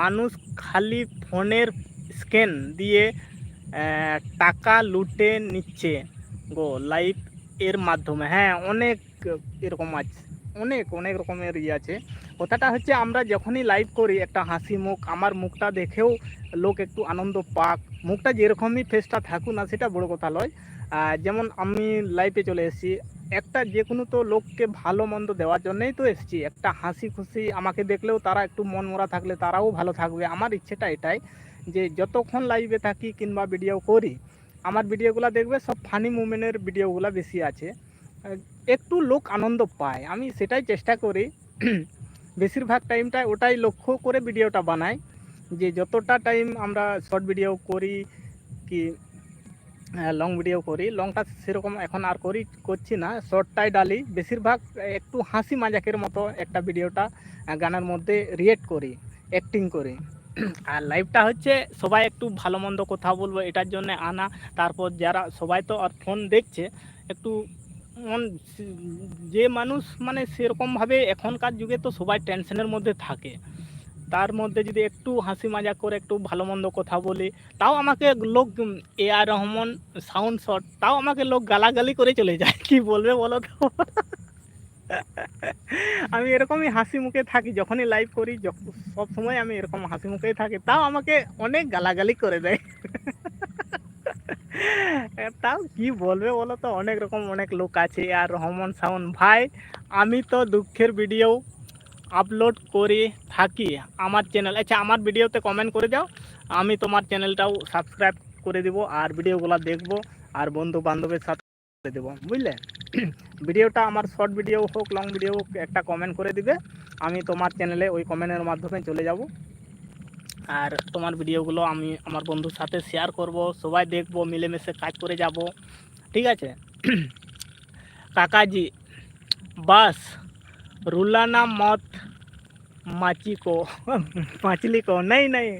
মানুষ খালি ফোনের স্ক্যান দিয়ে আহ, টাকা লুটে নিচ্ছে গো, লাইভ এর মাধ্যমে। হ্যাঁ, অনেক এরকম আছে, অনেক অনেক রকমের ইয়ে আছে। কথাটা হচ্ছে, আমরা যখনই লাইভ করি, একটা হাসি মুখ, আমার মুখটা দেখেও লোক একটু আনন্দ পাক, মুখটা যেরকমই ফেসটা থাকুক না, সেটা বড় কথা নয়। আহ, যেমন আমি লাইভে চলে এসেছি, একটা যে কোনো তো লোককে ভালো মন্দ দেওয়ার জন্যই তো এসেছি। একটা হাসি খুশি, আমাকে দেখলেও তারা একটু মন মরা থাকলে তারাও ভালো থাকবে। আমার ইচ্ছেটা এটাই, যে যতক্ষণ লাইভে থাকি কিংবা ভিডিও করি, আমার ভিডিওগুলো দেখবে, সব ফানি মুমেন্টের ভিডিওগুলো বেশি আছে। আহ, একটু লোক আনন্দ পায়, আমি সেটাই চেষ্টা করি। বেশিরভাগ টাইমটা ওটাই লক্ষ্য করে ভিডিওটা বানাই, যে যতটা টাইম আমরা শর্ট ভিডিও করি কি লং ভিডিও করি, লংটা সেরকম এখন আর করি, করছি না, শর্টটাই ডালি। বেশিরভাগ একটু হাসি মজাকের মতো একটা ভিডিওটা, আহ, গানের মধ্যে রিয়েক্ট করি, অ্যাক্টিং করি। আর লাইভটা হচ্ছে সবাই একটু ভালো মন্দ কথা বলবো, এটার জন্য আনা। তারপর যারা, সবাই তো আর ফোন দেখছে, একটু মন, যে মানুষ মানে সেরকমভাবে এখনকার যুগে তো সবাই টেনশনের মধ্যে থাকে, তার মধ্যে যদি একটু হাসি মজাক করে একটু ভালো মন্দ কথা বলি, তাও আমাকে লোক, এ আর রহমান সাউন্ড শট, তাও আমাকে লোক গালাগালি করে চলে যায়। কি বলবে বলো তো? আমি এরকমই হাসি মুখে থাকি যখনই লাইভ করি, যখ-, সব সময় আমি এরকম হাসি মুখেই থাকি, তাও আমাকে অনেক গালাগালি করে দেয়। তাও কি বলবে বলো তো, অনেক রকম অনেক লোক আছে। আর রহমান সাউন্ড ভাই, আমি তো দুঃখের ভিডিও আপলোড করে থাকি আমার চ্যানেল। আচ্ছা, আমার ভিডিওতে কমেন্ট করে দাও, আমি তোমার চ্যানেলটাও সাবস্ক্রাইব করে দিব, আর ভিডিওগুলো দেখবো, আর বন্ধু বান্ধবের সাথে করে দেবো, বুঝলে? ভিডিওটা আমার শর্ট ভিডিও হোক, লং ভিডিও হোক, একটা কমেন্ট করে দিবে, আমি তোমার চ্যানেলে ওই কমেন্টের মাধ্যমে চলে যাব। আর তোমার ভিডিওগুলো আমি আমার বন্ধুর সাথে শেয়ার করব, সবাই দেখবো, মিলেমিশে কাজ করে যাব, ঠিক আছে? काका जी, बस रुलाना मत, माची को। मछली को नहीं, नहीं,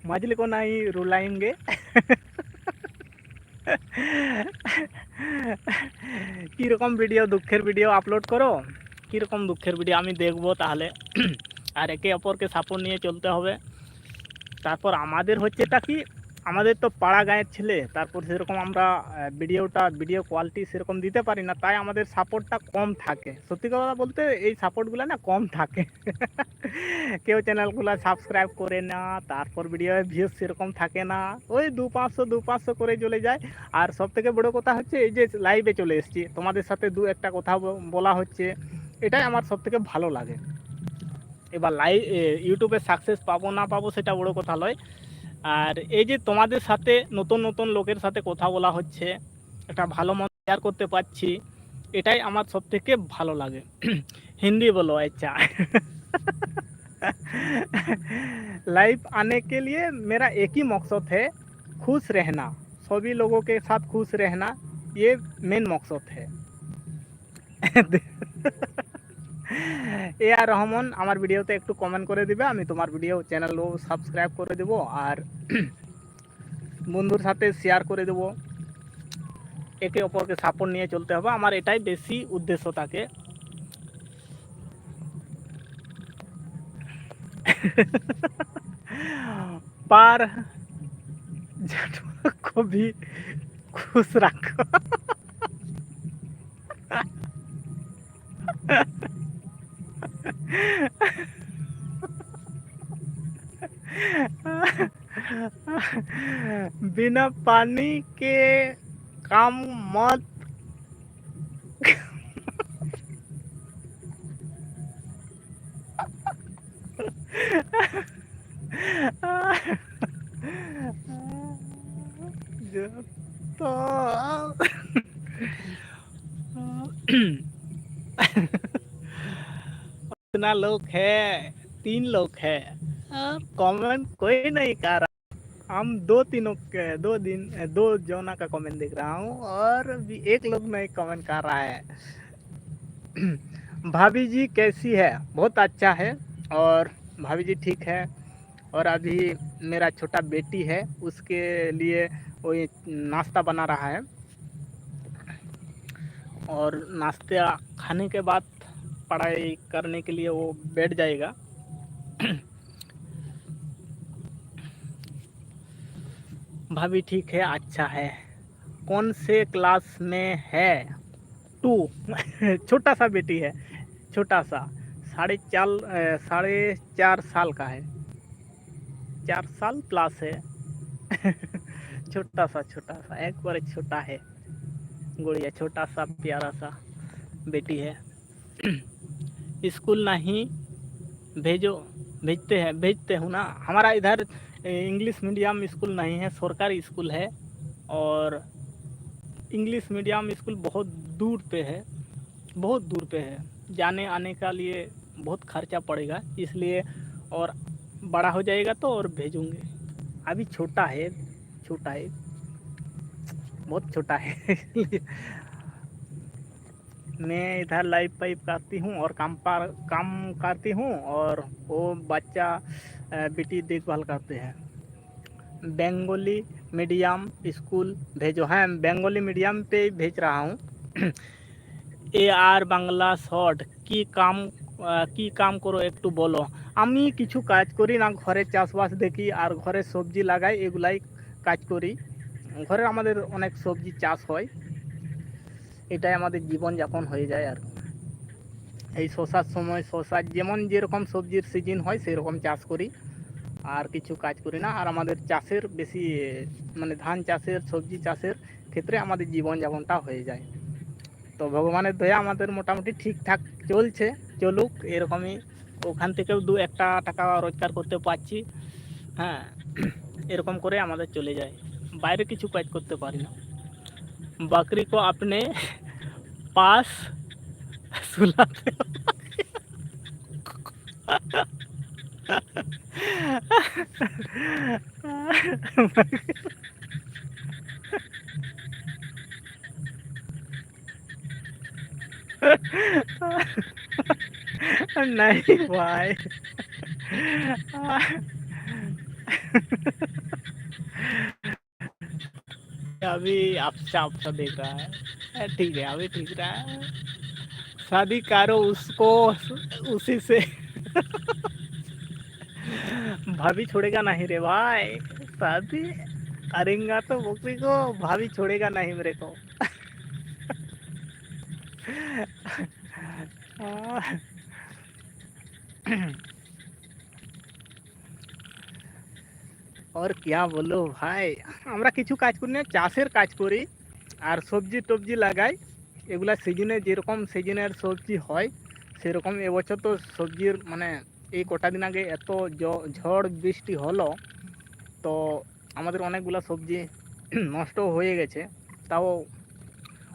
मछली को नहीं रुलाएंगे। কীরকম ভিডিও, দুঃখের ভিডিও আপলোড করো, কীরকম দুঃখের ভিডিও আমি দেখবো তাহলে। আর একে অপরকে সাপোর্ট নিয়ে চলতে হবে। তারপর আমাদের হচ্ছে এটা কি, আমাদের তো পাড়া গাঁয়ের ছেলে, তারপর সেরকম আমরা ভিডিওটা, ভিডিও কোয়ালিটি সেরকম দিতে পারি না, তাই আমাদের সাপোর্টটা কম থাকে। সত্যি কথা বলতে এই সাপোর্টগুলো না কম থাকে। কেউ চ্যানেলগুলো সাবস্ক্রাইব করে না, তারপর ভিডিও ভিউজ সেরকম থাকে না, ওই দু পাঁচশো দু পাঁচশো করে চলে যায়। আর সব থেকে বড় কথা হচ্ছে এই যে লাইভে চলে এসেছি, তোমাদের সাথে দু একটা কথা ব- বলা হচ্ছে, এটাই আমার সব থেকে ভালো লাগে। এবার লাইভ ইউটিউবে সাকসেস পাবো না পাবো সেটা বড় কথা নয়। আর এই যে তোমাদের সাথে নতুন নতুন লোকের সাথে কথা বলা হচ্ছে, একটা ভালো মন্দ শেয়ার করতে পারছি, এটাই আমার সব থেকে ভালো লাগে। हिंदी बोलो, अच्छा। लाइव आने के लिए मेरा एक ही मकसद है, खुश रहना, सभी लोगों के साथ खुश रहना, ये मेन मकसद है। এ আর রহমান, আমার ভিডিওতে একটু কমেন্ট করে দিবে, আমি তোমার ভিডিও চ্যানেলও সাবস্ক্রাইব করে দেবো, আর বন্ধুর সাথে শেয়ার করে দেবো। একে অপরকে সাপোর্ট নিয়ে চলতে হবে, আমার এটাই বেশি উদ্দেশ্য থাকে। पर जेठवा को भी खुश रखो। बिना पानी के काम मत। तो इतना लोग है, तीन लोग है, और कमेंट कोई नहीं कर रहा। हम दो तीनों के, दो दिन, दो जोना का कमेंट देख रहा हूँ और भी एक लोग नहीं कमेंट कर रहा है। भाभी जी कैसी है? बहुत अच्छा है। और भाभी जी ठीक है। और अभी मेरा छोटा बेटी है, उसके लिए वो ये नाश्ता बना रहा है। और नाश्ता खाने के बाद पढ़ाई करने के लिए वो बैठ जाएगा। भाभी ठीक है, अच्छा है। कौन से क्लास में है? टू। छोटा सा बेटी है, छोटा सा, साढ़े चार, अ, साढ़े चार साल का है, चार साल प्लस है। छोटा सा, छोटा सा, एक बार छोटा है गुड़िया, छोटा सा प्यारा सा बेटी है। स्कूल नहीं भेजो, भेजते हैं, भेजते हूँ ना। हमारा इधर इंग्लिश मीडियम स्कूल नहीं है, सरकारी स्कूल है। और इंग्लिश मीडियम स्कूल बहुत दूर पे है, बहुत दूर पे है। जाने आने का लिए बहुत खर्चा पड़ेगा, इसलिए। और बड़ा हो जाएगा तो और भेजूंगे। अभी छोटा है, छोटा है, बहुत छोटा है। मैं इधर लाइव पाइप करती हूँ और काम पर काम करती हूँ। और वो बच्चा, अ, बेटी देखभाल करते हैं। बंगाली मीडियम स्कूल भेजो। हाँ, बंगाली मीडियम पे ही भेज रहा हूँ। এ আর বাংলা শর্ট কি কাম, আহ, কি কাম করো একটু বলো। আমি কিছু কাজ করি না, ঘরে চাষবাস দেখি আর ঘরে সবজি লাগাই, এগুলাই কাজ করি। ঘরের আমাদের অনেক সবজি চাষ হয়, এটাই আমাদের জীবনযাপন হয়ে যায় আর কি। এই শশার সময় শশা, যেমন যেরকম সবজির সিজন হয় সেরকম চাষ করি, আর কিছু কাজ করি না। আর আমাদের চাষের বেশি, মানে ধান চাষের, সবজি চাষের ক্ষেত্রে আমাদের জীবনযাপনটা হয়ে যায়। তো ভগবানের দয়া আমাদের মোটামুটি ঠিকঠাক চলছে, চলুক এরকমই। ওখান থেকেও দু একটা টাকা রোজগার করতে পারছি। হ্যাঁ, এরকম করে আমাদের চলে যায়। বাইরে কিছু কাজ করতে পারি না। বাকরি কো আপনে পাস সুলাতে। नहीं भाई। अभी आपसे आपसा देख रहा है। ठीक है, अभी ठीक रहा है। शादी करो उसको, उसी से। भाभी छोड़ेगा नहीं रे भाई। शादी करेंगा तो बकरी को, भाभी छोड़ेगा नहीं मेरे को। और क्या बोलो भाई, আমরা কিছু কাজ করি না, চাষের কাজ করি আর সবজি টবজি লাগাই। এগুলা সিজনে, যেরকম সিজনের সবজি হয় সেরকম। এবছর তো সবজির মানে এই কটা দিন আগে এত জ- ঝড় বৃষ্টি হলো, তো আমাদের অনেকগুলা সবজি নষ্ট হয়ে গেছে। তাও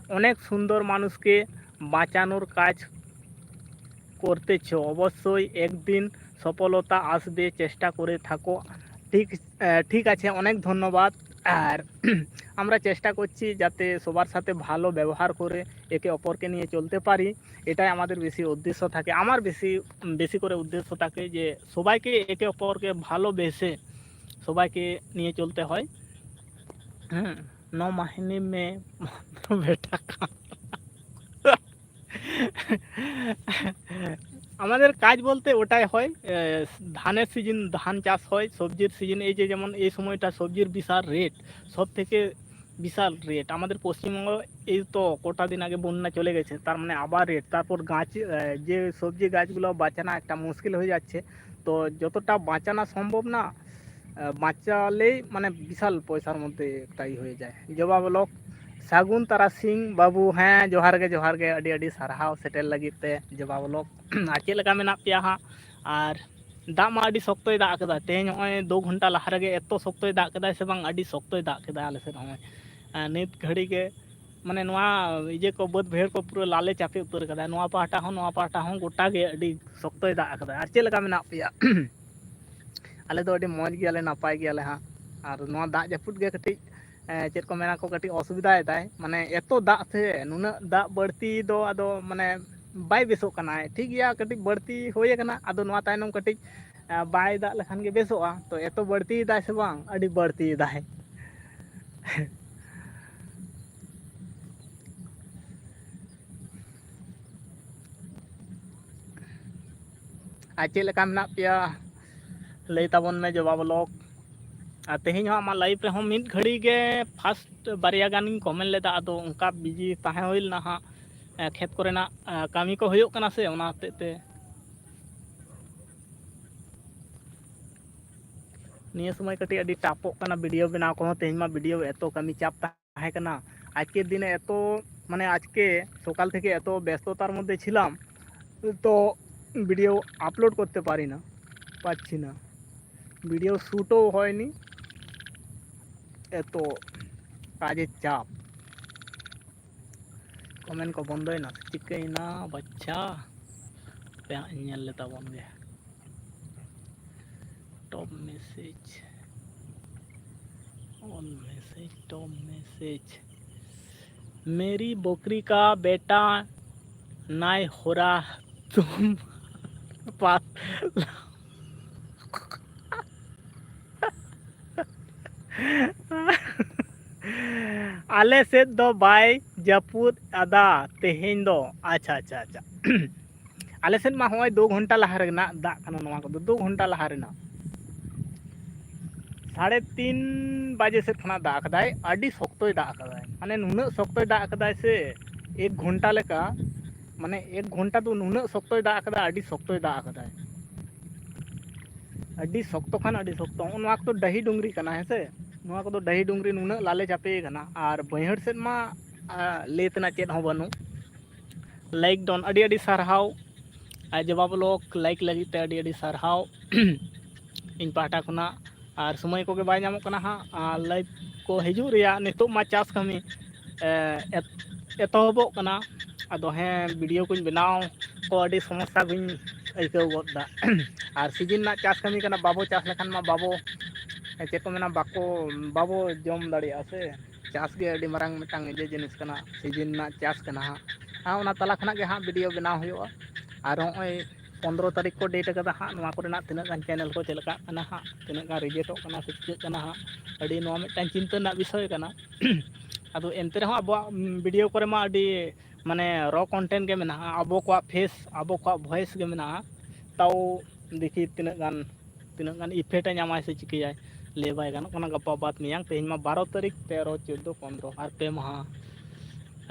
অনেক সুন্দর মানুষকে বাঁচানোর কাজ করতেছো, অবশ্যই একদিন সফলতা আসবে, চেষ্টা করে থাকো। ঠিক, আহ, ঠিক আছে, অনেক ধন্যবাদ। আর আমরা চেষ্টা করছি যাতে সবার সাথে ভালো ব্যবহার করে একে অপরকে নিয়ে চলতে পারি, এটাই আমাদের বেশি উদ্দেশ্য থাকে। আমার বেশি, বেশি করে উদ্দেশ্য থাকে যে সবাইকে একে অপরকে ভালোবেসে সবাইকে নিয়ে চলতে হয়। হুম। নৌ বাহিনী মে বেটা কা আমাদের কাজ বলতে ওটাই হয়। এ, ধানের সিজন, ধান চাষ হয়, সবজির সিজন। এই যে যেমন এই সময়টা সবজির বিশাল রেট, সব থেকে বিশাল রেট। আমাদের পশ্চিমবঙ্গ এই তো কটা দিন আগে বন্যা চলে গেছে, তার মানে আবার রেট। তারপর গাছ, এ, যে সবজি গাছগুলো বাঁচানো একটা মুশকিল হয়ে যাচ্ছে। তো যতটা বাঁচানো সম্ভব না, আহ, বাঁচালেই মানে বিশাল পয়সার মধ্যে একটা ই হয়ে যায়। জবা ব্লক, ᱥᱟᱹᱜᱩᱱ ᱛᱟᱨᱟᱥᱤᱧ ᱵᱟᱹᱵᱩ, ᱦᱮᱸ, ᱡᱚᱦᱟᱨ ᱜᱮ, ᱡᱚᱦᱟᱨ ᱜᱮ, ᱟᱹᱰᱤ ᱟᱹᱰᱤ ᱥᱟᱨᱦᱟᱣ ᱥᱮᱴᱮᱨ ᱞᱟᱹᱜᱤᱫ ᱛᱮ ᱡᱚᱵᱟ ᱵᱞᱚᱠ᱾ ᱟᱨ ᱪᱮᱫ ᱞᱮᱠᱟ ᱢᱮᱱᱟᱜ ᱯᱮᱭᱟ ᱦᱟᱸᱜ? ᱟᱨ ᱫᱟᱜ ᱢᱟ ᱟᱹᱰᱤ ᱥᱚᱠᱛᱚᱭ ᱫᱟᱜ ᱠᱮᱫᱟ ᱛᱮᱦᱮᱧ, ᱱᱚᱜᱼᱚᱭ ᱫᱩ ᱜᱷᱚᱱᱴᱟ ᱞᱟᱦᱟ ᱨᱮᱜᱮ ᱮᱛᱚ ᱥᱚᱠᱛᱚᱭ ᱫᱟᱜ ᱠᱮᱫᱟᱭ ᱥᱮ ᱵᱟᱝ, ᱟᱹᱰᱤ ᱥᱚᱠᱛᱚᱭ ᱫᱟᱜ ᱠᱮᱫᱟ ᱟᱞᱮ ᱥᱮᱫ ᱦᱚᱸ᱾ ᱟᱨ ᱱᱤᱛ ᱜᱷᱟᱹᱲᱤ ᱜᱮ ᱢᱟᱱᱮ ᱱᱚᱣᱟ ᱤᱭᱟᱹ ᱠᱚ, ᱵᱟᱹᱫᱽ ᱵᱟᱹᱭᱦᱟᱹᱲ ᱠᱚ ᱯᱩᱨᱟᱹ ᱞᱟᱞᱮ ᱪᱟᱯᱮ ᱩᱛᱟᱹᱨ ᱠᱟᱫᱟᱭ᱾ ᱱᱚᱣᱟ ᱯᱟᱦᱴᱟ ᱦᱚᱸ, ᱱᱚᱣᱟ ᱯᱟᱦᱴᱟ ᱦᱚᱸ ᱜᱚᱴᱟ ᱜᱮ ᱟᱹᱰᱤ ᱥᱚᱠᱛᱚᱭ ᱫᱟᱜ ᱠᱟᱫᱟ᱾ ᱟᱨ ᱪᱮᱫ ᱞᱮᱠᱟ ᱢᱮᱱᱟᱜ ᱯᱮᱭᱟ? ᱟᱞᱮ ᱫᱚ ᱟᱹᱰᱤ ᱢᱚᱡᱽ ᱜᱮᱭᱟᱞᱮ, ᱱᱟᱯᱟᱭ ᱜᱮᱭᱟᱞᱮ ᱦᱟᱸᱜ᱾ ᱟᱨ ᱱᱚᱣᱟ ᱫᱟᱜ ᱡᱟᱹᱯᱩᱫ ᱜᱮ ᱠᱟᱹᱴᱤᱡ, ᱮᱸ, ᱪᱮᱫ ᱠᱚ ᱢᱮᱱᱟ ᱠᱚ, ᱠᱟᱹᱴᱤᱡ ᱚᱥᱩᱵᱤᱫᱟᱭᱮᱫᱟᱭ᱾ ᱢᱟᱱᱮ ᱮᱛᱚ ᱫᱟᱜ ᱥᱮ, ᱱᱩᱱᱟᱹᱜ ᱫᱟᱜ ᱵᱟᱹᱲᱛᱤ ᱫᱚ ᱟᱫᱚ ᱢᱟᱱᱮ ᱵᱟᱭ ᱵᱮᱥᱚᱜ ᱠᱟᱱᱟᱭ᱾ ᱴᱷᱤᱠ ᱜᱮᱭᱟ, ᱠᱟᱹᱴᱤᱡ ᱵᱟᱹᱲᱛᱤ ᱦᱩᱭ ᱟᱠᱟᱱᱟ, ᱟᱫᱚ ᱱᱚᱣᱟ ᱛᱟᱭᱱᱚᱢ ᱠᱟᱹᱴᱤᱡ, ᱮᱸ, ᱵᱟᱭ ᱫᱟᱜ ᱞᱮᱠᱷᱟᱱ ᱜᱮ ᱵᱮᱥᱚᱜᱼᱟ᱾ ᱛᱚ ᱮᱛᱚ ᱵᱟᱹᱲᱛᱤᱭᱮᱫᱟᱭ ᱥᱮ ᱵᱟᱝ? ᱟᱹᱰᱤ ᱵᱟᱹᱲᱛᱤᱭᱮᱫᱟᱭ᱾ ᱟᱨ ᱪᱮᱫ ᱞᱮᱠᱟ ᱢᱮᱱᱟᱜ ᱯᱮᱭᱟ? ᱞᱟᱹᱭ ᱛᱟᱵᱚᱱ ᱢᱮ ᱡᱚᱵᱟ ᱵᱞᱚᱜ᱾ ᱟᱨ ᱛᱮᱦᱮᱧ ᱦᱚᱸ ᱟᱢᱟᱜ ᱞᱟᱭᱤᱵᱷ ᱨᱮᱦᱚᱸ ᱢᱤᱫ ᱜᱷᱟᱹᱲᱤ ᱜᱮ ᱯᱷᱟᱥᱴ ᱵᱟᱨᱭᱟ ᱜᱟᱱᱤᱧ ᱠᱚᱢᱮᱱᱴ ᱞᱮᱫᱟ, ᱟᱫᱚ ᱚᱱᱠᱟ ᱵᱤᱡᱤ ᱛᱟᱦᱮᱸ ᱦᱩᱭ ᱞᱮᱱᱟ ᱦᱟᱸᱜ᱾ ᱮ, ᱠᱷᱮᱛ ᱠᱚᱨᱮᱱᱟᱜ, ᱮ, ᱠᱟᱹᱢᱤ ᱠᱚ ᱦᱩᱭᱩᱜ ᱠᱟᱱᱟ ᱥᱮ, ᱚᱱᱟ ᱦᱚᱛᱮᱡ ᱛᱮ᱾ ᱱᱤᱭᱟᱹ ᱥᱚᱢᱚᱭ ᱠᱟᱹᱴᱤᱡ ᱟᱹᱰᱤ ᱴᱟᱯᱚᱜ ᱠᱟᱱᱟ ᱵᱷᱤᱰᱤᱭᱳ ᱵᱮᱱᱟᱣ ᱠᱚᱦᱚᱸ᱾ ᱛᱮᱦᱮᱧ ᱢᱟ ᱵᱷᱤᱰᱤᱭᱳ ᱮᱛᱚ ᱠᱟᱹᱢᱤ ᱪᱟᱯ ᱛᱟᱦᱮᱸ ᱠᱟᱱᱟ᱾ ᱟᱡᱠᱮ ᱫᱤᱱᱮ ᱮᱛᱚ, ᱢᱟᱱᱮ ᱟᱡᱠᱮ ᱥᱚᱠᱟᱞ ᱛᱷᱮᱠᱮ ᱮᱛᱚ ᱵᱮᱥᱛᱚᱛᱟর মধ্যে ছিলাম, তো ভিডিও আপলোড করতে পারি না, পারছি না, ভিডিও শ্যুটও হয়নি, এত কাজের চাপ। ᱠᱚᱢᱮᱱᱴ ᱠᱚ ᱵᱚᱱᱫᱚᱭᱮᱱᱟ ᱥᱮ ᱪᱤᱠᱟᱹᱭᱮᱱᱟ ᱵᱟᱪᱪᱷᱟ? ᱦᱟᱯᱮ ᱦᱟᱸᱜ ᱤᱧ ᱧᱮᱞ ᱞᱮ ᱛᱟᱵᱚᱱ ᱜᱮ᱾ Top message, all message, top message। मेरी बकरी का बेटा नहीं हो रहा, तुम पास। ᱟᱞᱮ ᱥᱮᱫ ᱫᱚ ᱵᱟᱭ ᱡᱟᱹᱯᱩᱫ ᱟᱫᱟ ᱛᱮᱦᱮᱧ ᱫᱚ᱾ ᱟᱪᱪᱷᱟ, ᱟᱪᱪᱷᱟ, ᱟᱪᱪᱷᱟ᱾ ᱟᱞᱮ ᱥᱮᱫ ᱢᱟ ᱦᱚᱸᱜᱼᱚᱭ ᱫᱩ ᱜᱷᱚᱱᱴᱟ ᱞᱟᱦᱟ ᱨᱮᱱᱟᱜ ᱫᱟᱜ ᱠᱟᱱᱟ, ᱱᱚᱣᱟ ᱠᱚᱫᱚ ᱫᱩ ᱜᱷᱚᱱᱴᱟ ᱞᱟᱦᱟ ᱨᱮᱱᱟᱜ᱾ ᱥᱟᱲᱮ ᱛᱤᱱ ᱵᱟᱡᱮ ᱥᱮᱫ ᱠᱷᱚᱱᱟᱜ ᱫᱟᱜ ᱠᱟᱫᱟᱭ, ᱟᱹᱰᱤ ᱥᱚᱠᱛᱚᱭ ᱫᱟᱜ ᱠᱟᱫᱟᱭ, ᱢᱟᱱᱮ ᱱᱩᱱᱟᱹᱜ ᱥᱚᱠᱛᱚᱭ ᱫᱟᱜ ᱠᱟᱫᱟᱭ ᱥᱮ, ᱮᱠ ᱜᱷᱚᱱᱴᱟ ᱞᱮᱠᱟ, ᱢᱟᱱᱮ ᱮᱠ ᱜᱷᱚᱱᱴᱟ ᱫᱚ ᱱᱩᱱᱟᱹᱜ ᱥᱚᱠᱛᱚᱭ ᱫᱟᱜ ᱠᱟᱫᱟ, ᱟᱹᱰᱤ ᱥᱚᱠᱛᱚᱭ ᱫᱟᱜ ᱠᱟᱫᱟᱭ, ᱟᱹᱰᱤ ᱥᱚᱠᱛᱚ ᱠᱷᱟᱱ ᱟᱹᱰᱤ ᱥᱚᱠᱛᱚ᱾ ᱱᱚᱜᱼᱚ ᱱᱚᱣᱟ ᱠᱚᱫᱚ ᱰᱟᱹᱦᱤ ᱰᱩᱝᱨᱤ ᱠᱟᱱᱟ, ᱦᱮᱸ ᱥᱮ? ᱱᱚᱣᱟ ᱠᱚᱫᱚ ᱰᱟᱹᱦᱤ ᱰᱩᱝᱨᱤ ᱱᱩᱱᱟᱹᱜ ᱞᱟᱞᱮ ᱪᱟᱯᱮ ᱠᱟᱱᱟ, ᱟᱨ ᱵᱟᱹᱭᱦᱟᱹᱲ ᱥᱮᱫ ᱢᱟ, ᱟ, ᱞᱟᱹᱭ ᱛᱮᱱᱟᱜ ᱪᱮᱫ ᱦᱚᱸ ᱵᱟᱹᱱᱩᱜ᱾ ᱞᱟᱭᱤᱠ ᱰᱚᱱ, ᱟᱹᱰᱤ ᱟᱹᱰᱤ ᱥᱟᱨᱦᱟᱣ᱾ ᱟᱨ ᱡᱚᱵᱟ ᱵᱞᱚᱜ ᱞᱟᱭᱤᱠ ᱞᱟᱹᱜᱤᱫ ᱛᱮ ᱟᱹᱰᱤ ᱟᱹᱰᱤ ᱥᱟᱨᱦᱟᱣ ᱤᱧ ᱯᱟᱦᱴᱟ ᱠᱷᱚᱱᱟᱜ᱾ ᱟᱨ ᱥᱚᱢᱚᱭ ᱠᱚᱜᱮ ᱵᱟᱭ ᱧᱟᱢᱚᱜ ᱠᱟᱱᱟ ᱦᱟᱸᱜ, ᱟᱨ ᱞᱟᱭᱤᱵᱷ ᱠᱚ ᱦᱤᱡᱩᱜ ᱨᱮᱭᱟᱜ᱾ ᱱᱤᱛᱚᱜ ᱢᱟ ᱪᱟᱥ ᱠᱟᱹᱢᱤ, ᱮ, ᱮᱛ-, ᱮᱛᱚᱦᱚᱵᱚᱜ ᱠᱟᱱᱟ᱾ ᱟᱫᱚ ᱦᱮᱸ, ᱵᱷᱤᱰᱤᱭᱳ ᱠᱚᱧ ᱵᱮᱱᱟᱣ ᱠᱚ ᱟᱹᱰᱤ ᱥᱚᱢᱚᱥᱥᱟ ᱜᱤᱧ ᱟᱹᱭᱠᱟᱹᱣ ᱜᱚᱫ ᱮᱫᱟ᱾ ᱟᱨ ᱥᱤᱡᱤᱱ ᱨᱮᱱᱟᱜ ᱪᱟᱥ ᱠᱟᱹᱢᱤ ᱠᱟᱱᱟ, ᱵᱟᱵᱚ ᱪᱟᱥ ᱞᱮᱠᱷᱟᱱ ᱢᱟ ᱵᱟᱵᱚ, ᱪᱮᱫ ᱠᱚ ᱢᱮᱱᱟ, ᱵᱟᱠᱚ, ᱵᱟᱵᱚ ᱡᱚᱢ ᱫᱟᱲᱮᱭᱟᱜᱼᱟ ᱥᱮ᱾ ᱪᱟᱥ ᱜᱮ ᱟᱹᱰᱤ ᱢᱟᱨᱟᱝ ᱢᱤᱫᱴᱟᱝ ᱤᱭᱟᱹ ᱡᱤᱱᱤᱥ ᱠᱟᱱᱟ, ᱥᱤᱡᱤᱱ ᱨᱮᱱᱟᱜ ᱪᱟᱥ ᱠᱟᱱᱟ ᱦᱟᱸᱜ᱾ ᱟᱨ ᱚᱱᱟ ᱛᱟᱞᱟ ᱠᱷᱚᱱᱟᱜ ᱜᱮ ᱦᱟᱸᱜ ᱵᱷᱤᱰᱤᱭᱳ ᱵᱮᱱᱟᱣ ᱦᱩᱭᱩᱜᱼᱟ᱾ ᱟᱨ ᱱᱚᱜᱼᱚᱭ ᱯᱚᱱᱨᱚ ᱛᱟᱹᱨᱤᱠᱷ ᱠᱚ ᱰᱮᱴ ᱟᱠᱟᱫᱟ ᱦᱟᱸᱜ, ᱱᱚᱣᱟ ᱠᱚᱨᱮᱱᱟᱜ ᱛᱤᱱᱟᱹᱜ ᱜᱟᱱ ᱪᱮᱱᱮᱞ ᱠᱚ ᱪᱮᱫ ᱞᱮᱠᱟᱜ ᱠᱟᱱᱟ ᱦᱟᱸᱜ, ᱛᱤᱱᱟᱹᱜ ᱜᱟᱱ ᱨᱤᱡᱮᱠᱴᱚᱜ ᱠᱟᱱᱟ ᱥᱮ ᱪᱤᱠᱟᱹᱜ ᱠᱟᱱᱟ ᱦᱟᱸᱜ, ᱟᱹᱰᱤ ᱱᱚᱣᱟ ᱢᱤᱫᱴᱟᱝ ᱪᱤᱱᱛᱟᱹ ᱨᱮᱱᱟᱜ ᱵᱤᱥᱚᱭ ᱠᱟᱱᱟ᱾ ᱟᱫᱚ ᱮᱱᱛᱮ ᱨᱮᱦᱚᱸ ᱟᱵᱚᱣᱟᱜ, ᱩᱢ, ᱵᱷᱤᱰᱤᱭᱳ ᱠᱚᱨᱮ ᱢᱟ ᱟᱹᱰᱤ ᱢᱟᱱᱮ ᱨᱚ ᱠᱚᱱᱴᱮᱱᱴ ᱜᱮ ᱢᱮᱱᱟᱜᱼᱟ, ᱟᱵᱚ ᱠᱚᱣᱟᱜ ᱯᱷᱮᱥ, ᱟᱵᱚ ᱠᱚᱣᱟᱜ ᱵᱷᱚᱭᱮᱥ ᱜᱮ ᱢᱮᱱᱟᱜᱼᱟ᱾ ᱛᱟᱣ ᱫᱮᱠᱷᱤ ᱛᱤᱱᱟᱹᱜ ᱜᱟᱱ, ᱛᱤᱱᱟᱹᱜ ᱜᱟᱱ ᱤᱯᱷᱮᱠᱴ ᱮ ᱧᱟᱢᱟᱭ ᱥᱮ ᱪᱤᱠᱟᱹᱭᱟᱭ, ᱞᱟᱹᱭ ᱵᱟᱭ ᱜᱟᱱᱚᱜ ᱠᱟᱱᱟ᱾ ᱜᱟᱯᱟ ᱵᱟᱫ ᱢᱮᱭᱟᱝ, ᱛᱮᱦᱮᱧ ᱢᱟ ᱵᱟᱨᱚ ᱛᱟᱹᱨᱤᱠᱷ, ᱛᱮᱨᱚ, ᱪᱳᱫᱽᱫᱳ, ᱯᱚᱱᱨᱚ, ᱟᱨ ᱯᱮ ᱢᱟᱦᱟ᱾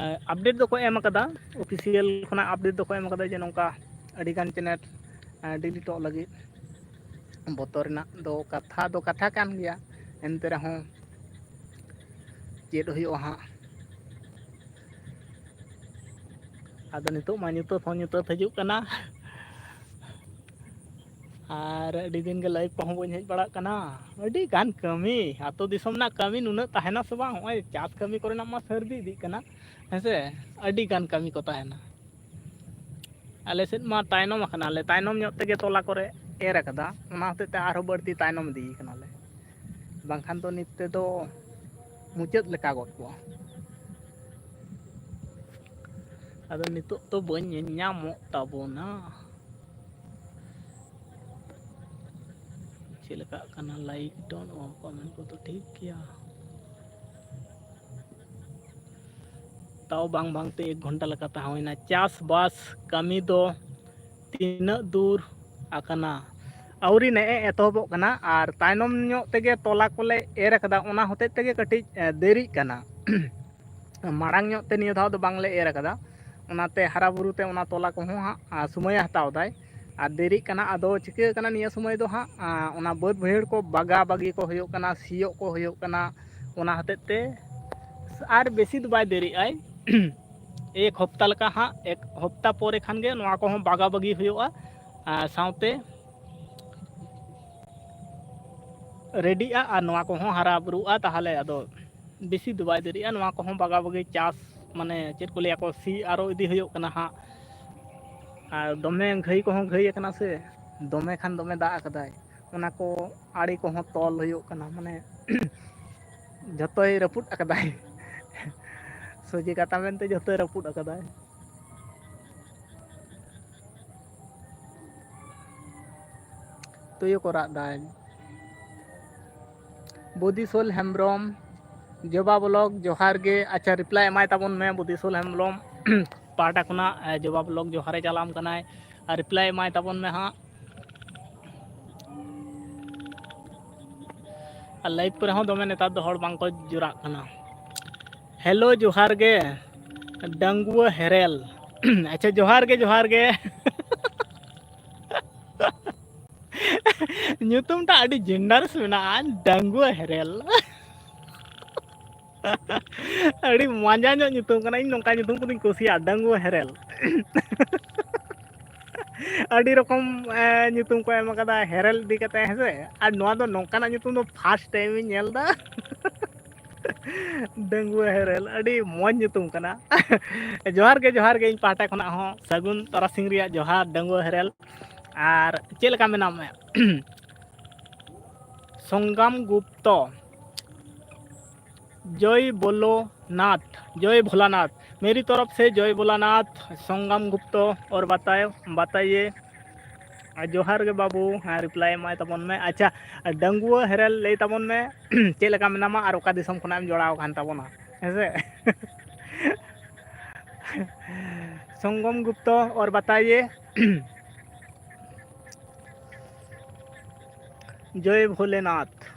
ᱮ, ᱟᱯᱰᱮᱴ ᱫᱚᱠᱚ ᱮᱢ ᱟᱠᱟᱫᱟ, ᱚᱯᱷᱤᱥᱤᱭᱟᱞ ᱠᱷᱚᱱᱟᱜ ᱟᱯᱰᱮᱴ ᱫᱚᱠᱚ ᱮᱢ ᱟᱠᱟᱫᱟ ᱡᱮ ᱱᱚᱝᱠᱟ ᱟᱹᱰᱤᱜᱟᱱ ᱪᱮᱱᱮᱞ, ᱮ, ᱰᱤᱞᱤᱴᱚᱜ ᱞᱟᱹᱜᱤᱫ᱾ ᱵᱚᱛᱚᱨ ᱨᱮᱱᱟᱜ ᱫᱚ ᱠᱟᱛᱷᱟ ᱫᱚ ᱠᱟᱛᱷᱟ ᱠᱟᱱ ᱜᱮᱭᱟ, ᱮᱱᱛᱮ ᱨᱮᱦᱚᱸ ᱪᱮᱫ ᱦᱩᱭᱩᱜᱼᱟ ᱦᱟᱸᱜ᱾ ᱟᱫᱚ ᱱᱤᱛᱚᱜ ᱢᱟ ᱧᱩᱛᱟᱹᱛ ᱦᱚᱸ ᱧᱩᱛᱟᱹᱛ ᱦᱤᱡᱩᱜ ᱠᱟᱱᱟ, ᱟᱨ ᱟᱹᱰᱤ ᱫᱤᱱ ᱜᱮ ᱞᱟᱭᱤᱵᱷ ᱠᱚᱦᱚᱸ ᱵᱟᱹᱧ ᱦᱮᱡ ᱵᱟᱲᱟᱜ ᱠᱟᱱᱟ᱾ ᱟᱹᱰᱤ ᱜᱟᱱ ᱠᱟᱹᱢᱤ, ᱟᱹᱛᱩ ᱫᱤᱥᱚᱢ ᱨᱮᱱᱟᱜ ᱠᱟᱹᱢᱤ ᱱᱩᱱᱟᱹᱜ ᱛᱟᱦᱮᱱᱟ ᱥᱮ ᱵᱟᱝ? ᱱᱚᱜᱼᱚᱭ ᱪᱟᱥ ᱠᱟᱹᱢᱤ ᱠᱚᱨᱮᱱᱟᱜ ᱢᱟ ᱥᱟᱹᱨᱫᱤ ᱤᱫᱤᱜ ᱠᱟᱱᱟ, ᱦᱮᱸ ᱥᱮ? ᱟᱹᱰᱤ ᱜᱟᱱ ᱠᱟᱹᱢᱤ ᱠᱚ ᱛᱟᱦᱮᱱᱟ᱾ ᱟᱞᱮ ᱥᱮᱫ ᱢᱟ ᱛᱟᱭᱱᱚᱢ ᱟᱠᱟᱱᱟᱞᱮ, ᱛᱟᱭᱱᱚᱢ ᱧᱚᱜ ᱛᱮᱜᱮ ᱛᱚᱞᱟ ᱠᱚᱨᱮ ᱮᱨ ᱟᱠᱟᱫᱟ, ᱚᱱᱟ ᱦᱚᱛᱮᱡ ᱛᱮ ᱟᱨᱦᱚᱸ ᱵᱟᱹᱲᱛᱤ ᱛᱟᱭᱱᱚᱢ ᱤᱫᱤ ᱠᱟᱱᱟᱞᱮ, ᱵᱟᱝᱠᱷᱟᱱ ᱫᱚ ᱱᱤᱛ ᱛᱮᱫᱚ ᱢᱩᱪᱟᱹᱫ ᱞᱮᱠᱟ ᱜᱚᱫ ᱠᱚᱜᱼᱟ᱾ ᱟᱫᱚ ᱱᱤᱛᱚᱜ ᱛᱚ ᱵᱟᱹᱧ ᱧᱮᱞ ᱧᱟᱢᱚᱜ ᱛᱟᱵᱚᱱᱟ᱾ ᱪᱮᱫ ᱞᱮᱠᱟᱜ ᱠᱟᱱᱟ ᱞᱟᱭᱤᱠ ᱰᱚᱱ ᱚᱞ ᱠᱚᱢᱮᱱᱴ ᱠᱚᱫᱚ ᱴᱷᱤᱠ ᱜᱮᱭᱟ᱾ ᱛᱟᱣ ᱵᱟᱝ ᱵᱟᱝᱛᱮ ᱮᱠ ᱜᱷᱚᱱᱴᱟ ᱞᱮᱠᱟ ᱛᱟᱦᱮᱸ ᱦᱩᱭᱱᱟ᱾ ᱪᱟᱥᱵᱟᱥ ᱠᱟᱹᱢᱤ ᱫᱚ ᱛᱤᱱᱟᱹᱜ ᱫᱩᱨ ᱟᱠᱟᱱᱟ? ᱟᱹᱣᱨᱤ, ᱱᱮᱜᱼᱮ ᱮᱛᱚᱦᱚᱵᱚᱜ ᱠᱟᱱᱟ᱾ ᱟᱨ ᱛᱟᱭᱱᱚᱢ ᱧᱚᱜ ᱛᱮᱜᱮ ᱛᱚᱞᱟ ᱠᱚᱞᱮ ᱮᱨ ᱟᱠᱟᱫᱟ, ᱚᱱᱟ ᱦᱚᱛᱮᱡ ᱛᱮᱜᱮ ᱠᱟᱹᱴᱤᱡ, ᱮ, ᱫᱮᱨᱤᱜ ᱠᱟᱱᱟ᱾ ᱢᱟᱲᱟᱝ ᱧᱚᱜ ᱛᱮ ᱱᱤᱭᱟᱹ ᱫᱷᱟᱣ ᱫᱚ ᱵᱟᱝᱞᱮ ᱮᱨ ᱟᱠᱟᱫᱟ, ᱚᱱᱟᱛᱮ ᱦᱟᱨᱟ ᱵᱩᱨᱩ ᱛᱮ ᱚᱱᱟ ᱛᱚᱞᱟ ᱠᱚᱦᱚᱸ ᱦᱟᱸᱜ, ᱟ, ᱥᱚᱢᱚᱭᱮ ᱦᱟᱛᱟᱣ ᱫᱟᱭ ᱟᱨ ᱫᱮᱨᱤᱜ ᱠᱟᱱᱟ᱾ ᱟᱫᱚ ᱪᱤᱠᱟᱹ ᱠᱟᱱᱟ, ᱱᱤᱭᱟᱹ ᱥᱚᱢᱚᱭ ᱫᱚ ᱦᱟᱸᱜ, ᱟ, ᱚᱱᱟ ᱵᱟᱹᱫᱽ ᱵᱟᱹᱭᱦᱟᱹᱲ ᱠᱚ ᱵᱟᱜᱟ ᱵᱟᱜᱤ ᱠᱚ ᱦᱩᱭᱩᱜ ᱠᱟᱱᱟ, ᱥᱤᱭᱳᱜ ᱠᱚ ᱦᱩᱭᱩᱜ ᱠᱟᱱᱟ, ᱚᱱᱟ ᱦᱚᱛᱮᱡ ᱛᱮ ᱟᱨ ᱵᱮᱥᱤ ᱫᱚ ᱵᱟᱭ ᱫᱮᱨᱤᱜ ᱟᱭ᱾ ᱮᱠ ᱦᱚᱯᱛᱟ ᱞᱮᱠᱟ ᱦᱟᱸᱜ, ᱮᱠ ᱦᱚᱯᱛᱟ ᱯᱚᱨᱮ ᱠᱷᱟᱱ ᱜᱮ ᱱᱚᱣᱟ ᱠᱚᱦᱚᱸ ᱵᱟᱜᱟ ᱵᱟᱜᱤ ᱦᱩᱭᱩᱜᱼᱟ᱾ ᱟᱨ ᱥᱟᱶᱛᱮ ᱨᱮᱰᱤᱜᱼᱟ ᱟᱨ ᱱᱚᱣᱟ ᱠᱚᱦᱚᱸ ᱦᱟᱨᱟ ᱵᱩᱨᱩᱜᱼᱟ᱾ ᱛᱟᱦᱚᱞᱮ ᱟᱫᱚ ᱵᱮᱥᱤ ᱫᱚ ᱵᱟᱭ ᱫᱮᱨᱤᱜᱼᱟ᱾ ᱱᱚᱣᱟ ᱠᱚᱦᱚᱸ ᱵᱟᱜᱟ ᱵᱟᱜᱤ ᱪᱟᱥ, ᱢᱟᱱᱮ ᱪᱮᱫ ᱠᱚ ᱞᱟᱹᱭᱟ ᱠᱚ, ᱥᱤ ᱟᱨᱚ ᱤᱫᱤ ᱦᱩᱭᱩᱜ ᱠᱟᱱᱟ ᱦᱟᱸᱜ᱾ ᱟᱨ ᱫᱚᱢᱮ ᱜᱷᱟᱹᱭ ᱠᱚᱦᱚᱸ ᱜᱷᱟᱹᱭ ᱟᱠᱟᱱᱟ ᱥᱮ, ᱫᱚᱢᱮ ᱠᱷᱟᱱ ᱫᱚᱢᱮ ᱫᱟᱜ ᱟᱠᱟᱫᱟᱭ᱾ ᱚᱱᱟ ᱠᱚ ᱟᱲᱮ ᱠᱚᱦᱚᱸ ᱛᱚᱞ ᱦᱩᱭᱩᱜ ᱠᱟᱱᱟ, ᱢᱟᱱᱮ ᱡᱷᱚᱛᱚᱭ ᱨᱟᱹᱯᱩᱫ ᱟᱠᱟᱫᱟᱭ᱾ ᱥᱚᱡᱷᱮ ᱠᱟᱛᱷᱟ ᱢᱮᱱᱛᱮ ᱡᱷᱚᱛᱚᱭ ᱨᱟᱹᱯᱩᱫ ᱟᱠᱟᱫᱟᱭ᱾ ᱛᱩᱭᱩ ᱠᱚ ᱨᱟᱜ ᱫᱟᱭ᱾ ᱵᱩᱫᱤᱥᱚᱞ ᱦᱮᱢᱵᱨᱚᱢ, ᱡᱚᱵᱟ ᱵᱞᱚᱜ ᱡᱚᱦᱟᱨ ᱜᱮ᱾ ᱟᱪᱪᱷᱟ, ᱨᱤᱯᱞᱟᱭ ᱮᱢᱟᱭ ᱛᱟᱵᱚᱱ ᱢᱮ ᱵᱩᱫᱤᱥᱚᱞ ᱦᱮᱢᱵᱨᱚᱢ ᱯᱟᱦᱴᱟ ᱠᱷᱚᱱᱟᱜ, ᱮ, ᱡᱚᱵᱟ ᱵᱞᱚᱜ ᱡᱚᱦᱟᱨᱮ ᱪᱟᱞᱟᱢ ᱠᱟᱱᱟᱭ᱾ ᱟᱨ ᱨᱤᱯᱞᱟᱭ ᱮᱢᱟᱭ ᱛᱟᱵᱚᱱ ᱢᱮ ᱦᱟᱸᱜ᱾ ᱟᱨ ᱞᱟᱭᱤᱵᱷ ᱠᱚᱨᱮ ᱦᱚᱸ ᱫᱚᱢᱮ ᱱᱮᱛᱟᱨ ᱫᱚ ᱦᱚᱲ ᱵᱟᱝᱠᱚ ᱡᱚᱲᱟᱜ ᱠᱟᱱᱟ᱾ ᱦᱮᱞᱳ, ᱡᱚᱦᱟᱨ ᱜᱮ ᱰᱟᱺᱜᱩᱣᱟᱹ ᱦᱮᱨᱮᱞ᱾ ᱟᱪᱪᱷᱟ, ᱡᱚᱦᱟᱨ ᱜᱮ, ᱡᱚᱦᱟᱨ ᱜᱮ᱾ ᱧᱩᱛᱩᱢ ᱴᱟᱜ ᱟᱹᱰᱤ ᱡᱮᱱᱰᱟᱨᱥ ᱢᱮᱱᱟᱜᱼᱟ, ᱰᱟᱺᱜᱩᱣᱟᱹ ᱦᱮᱨᱮᱞ᱾ ᱟᱹᱰᱤ ᱢᱟᱡᱟ ᱧᱚᱜ ᱧᱩᱛᱩᱢ ᱠᱟᱱᱟ᱾ ᱤᱧ ᱱᱚᱝᱠᱟ ᱧᱩᱛᱩᱢ ᱠᱚᱫᱚᱧ ᱠᱩᱥᱤᱭᱟᱜᱼᱟ, ᱰᱟᱺᱜᱩᱣᱟᱹ ᱦᱮᱨᱮᱞ᱾ ᱟᱹᱰᱤ ᱨᱚᱠᱚᱢ, ᱮ, ᱧᱩᱛᱩᱢ ᱠᱚ ᱮᱢ ᱟᱠᱟᱫᱟ ᱦᱮᱨᱮᱞ ᱤᱫᱤ ᱠᱟᱛᱮ, ᱦᱮᱸ ᱥᱮ? ᱟᱨ ᱱᱚᱣᱟ ᱫᱚ ᱱᱚᱝᱠᱟᱱᱟᱜ ᱧᱩᱛᱩᱢ ᱫᱚ first time ᱤᱧ ᱧᱮᱞ ᱮᱫᱟ᱾ ᱰᱟᱺᱜᱩᱣᱟᱹ ᱦᱮᱨᱮᱞ, ᱟᱹᱰᱤ ᱢᱚᱡᱽ ᱧᱩᱛᱩᱢ ᱠᱟᱱᱟ᱾ ᱡᱚᱦᱟᱨ ᱜᱮ, ᱡᱚᱦᱟᱨ ᱜᱮ, ᱤᱧ ᱯᱟᱦᱴᱟ ᱠᱷᱚᱱᱟᱜ ᱦᱚᱸ ᱥᱟᱹᱜᱩᱱ ᱛᱟᱨᱟᱥᱤᱧ ᱨᱮᱭᱟᱜ ᱡᱚᱦᱟᱨ, ᱰᱟᱺᱜᱩᱣᱟᱹ ᱦᱮᱨᱮᱞ᱾ ᱟᱨ ᱪᱮᱫ ᱞᱮᱠᱟ ᱢᱮᱱᱟᱢᱟ? ᱥᱚᱝᱜᱟᱢ ᱜᱩᱯᱛᱚ, ᱡᱚᱭ ᱵᱳᱞᱳᱱᱟᱛᱷ, ᱡᱚᱭ ᱵᱷᱳᱞᱟᱱᱟᱛᱷ, ᱢᱮᱨᱤ ᱛᱚᱨᱚᱯ ᱥᱮ ᱡᱚᱭ ᱵᱷᱳᱞᱟᱱᱟᱛᱷ᱾ ᱥᱚᱝᱜᱟᱢ ᱜᱩᱯᱛᱚ, ᱚᱨ ᱵᱟᱛᱟᱭ, ᱵᱟᱛᱟᱭᱮ᱾ ᱟᱨ ᱡᱚᱦᱟᱨ ᱜᱮ ᱵᱟᱹᱵᱩ, ᱦᱮᱸ, ᱨᱤᱯᱞᱟᱭ ᱮᱢᱟᱭ ᱛᱟᱵᱚᱱ ᱢᱮ᱾ ᱟᱪᱪᱷᱟ, ᱰᱟᱺᱜᱩᱣᱟᱹ ᱦᱮᱨᱮᱞ, ᱞᱟᱹᱭ ᱛᱟᱵᱚᱱ ᱢᱮ, ᱪᱮᱫ ᱞᱮᱠᱟ ᱢᱮᱱᱟᱢᱟ ᱟᱨ ᱚᱠᱟ ᱫᱤᱥᱚᱢ ᱠᱷᱚᱱᱟᱜ ᱮᱢ ᱡᱚᱲᱟᱣ ᱟᱠᱟᱱ ᱛᱟᱵᱚᱱᱟ, ᱦᱮᱸ ᱥᱮ? ᱥᱚᱝᱜᱚᱢ ᱜᱩᱯᱛᱚ, ᱚᱨ ᱵᱟᱛᱟᱭᱮ᱾ ᱡᱚᱭ ᱵᱷᱳᱞᱮᱱᱟᱛᱷ᱾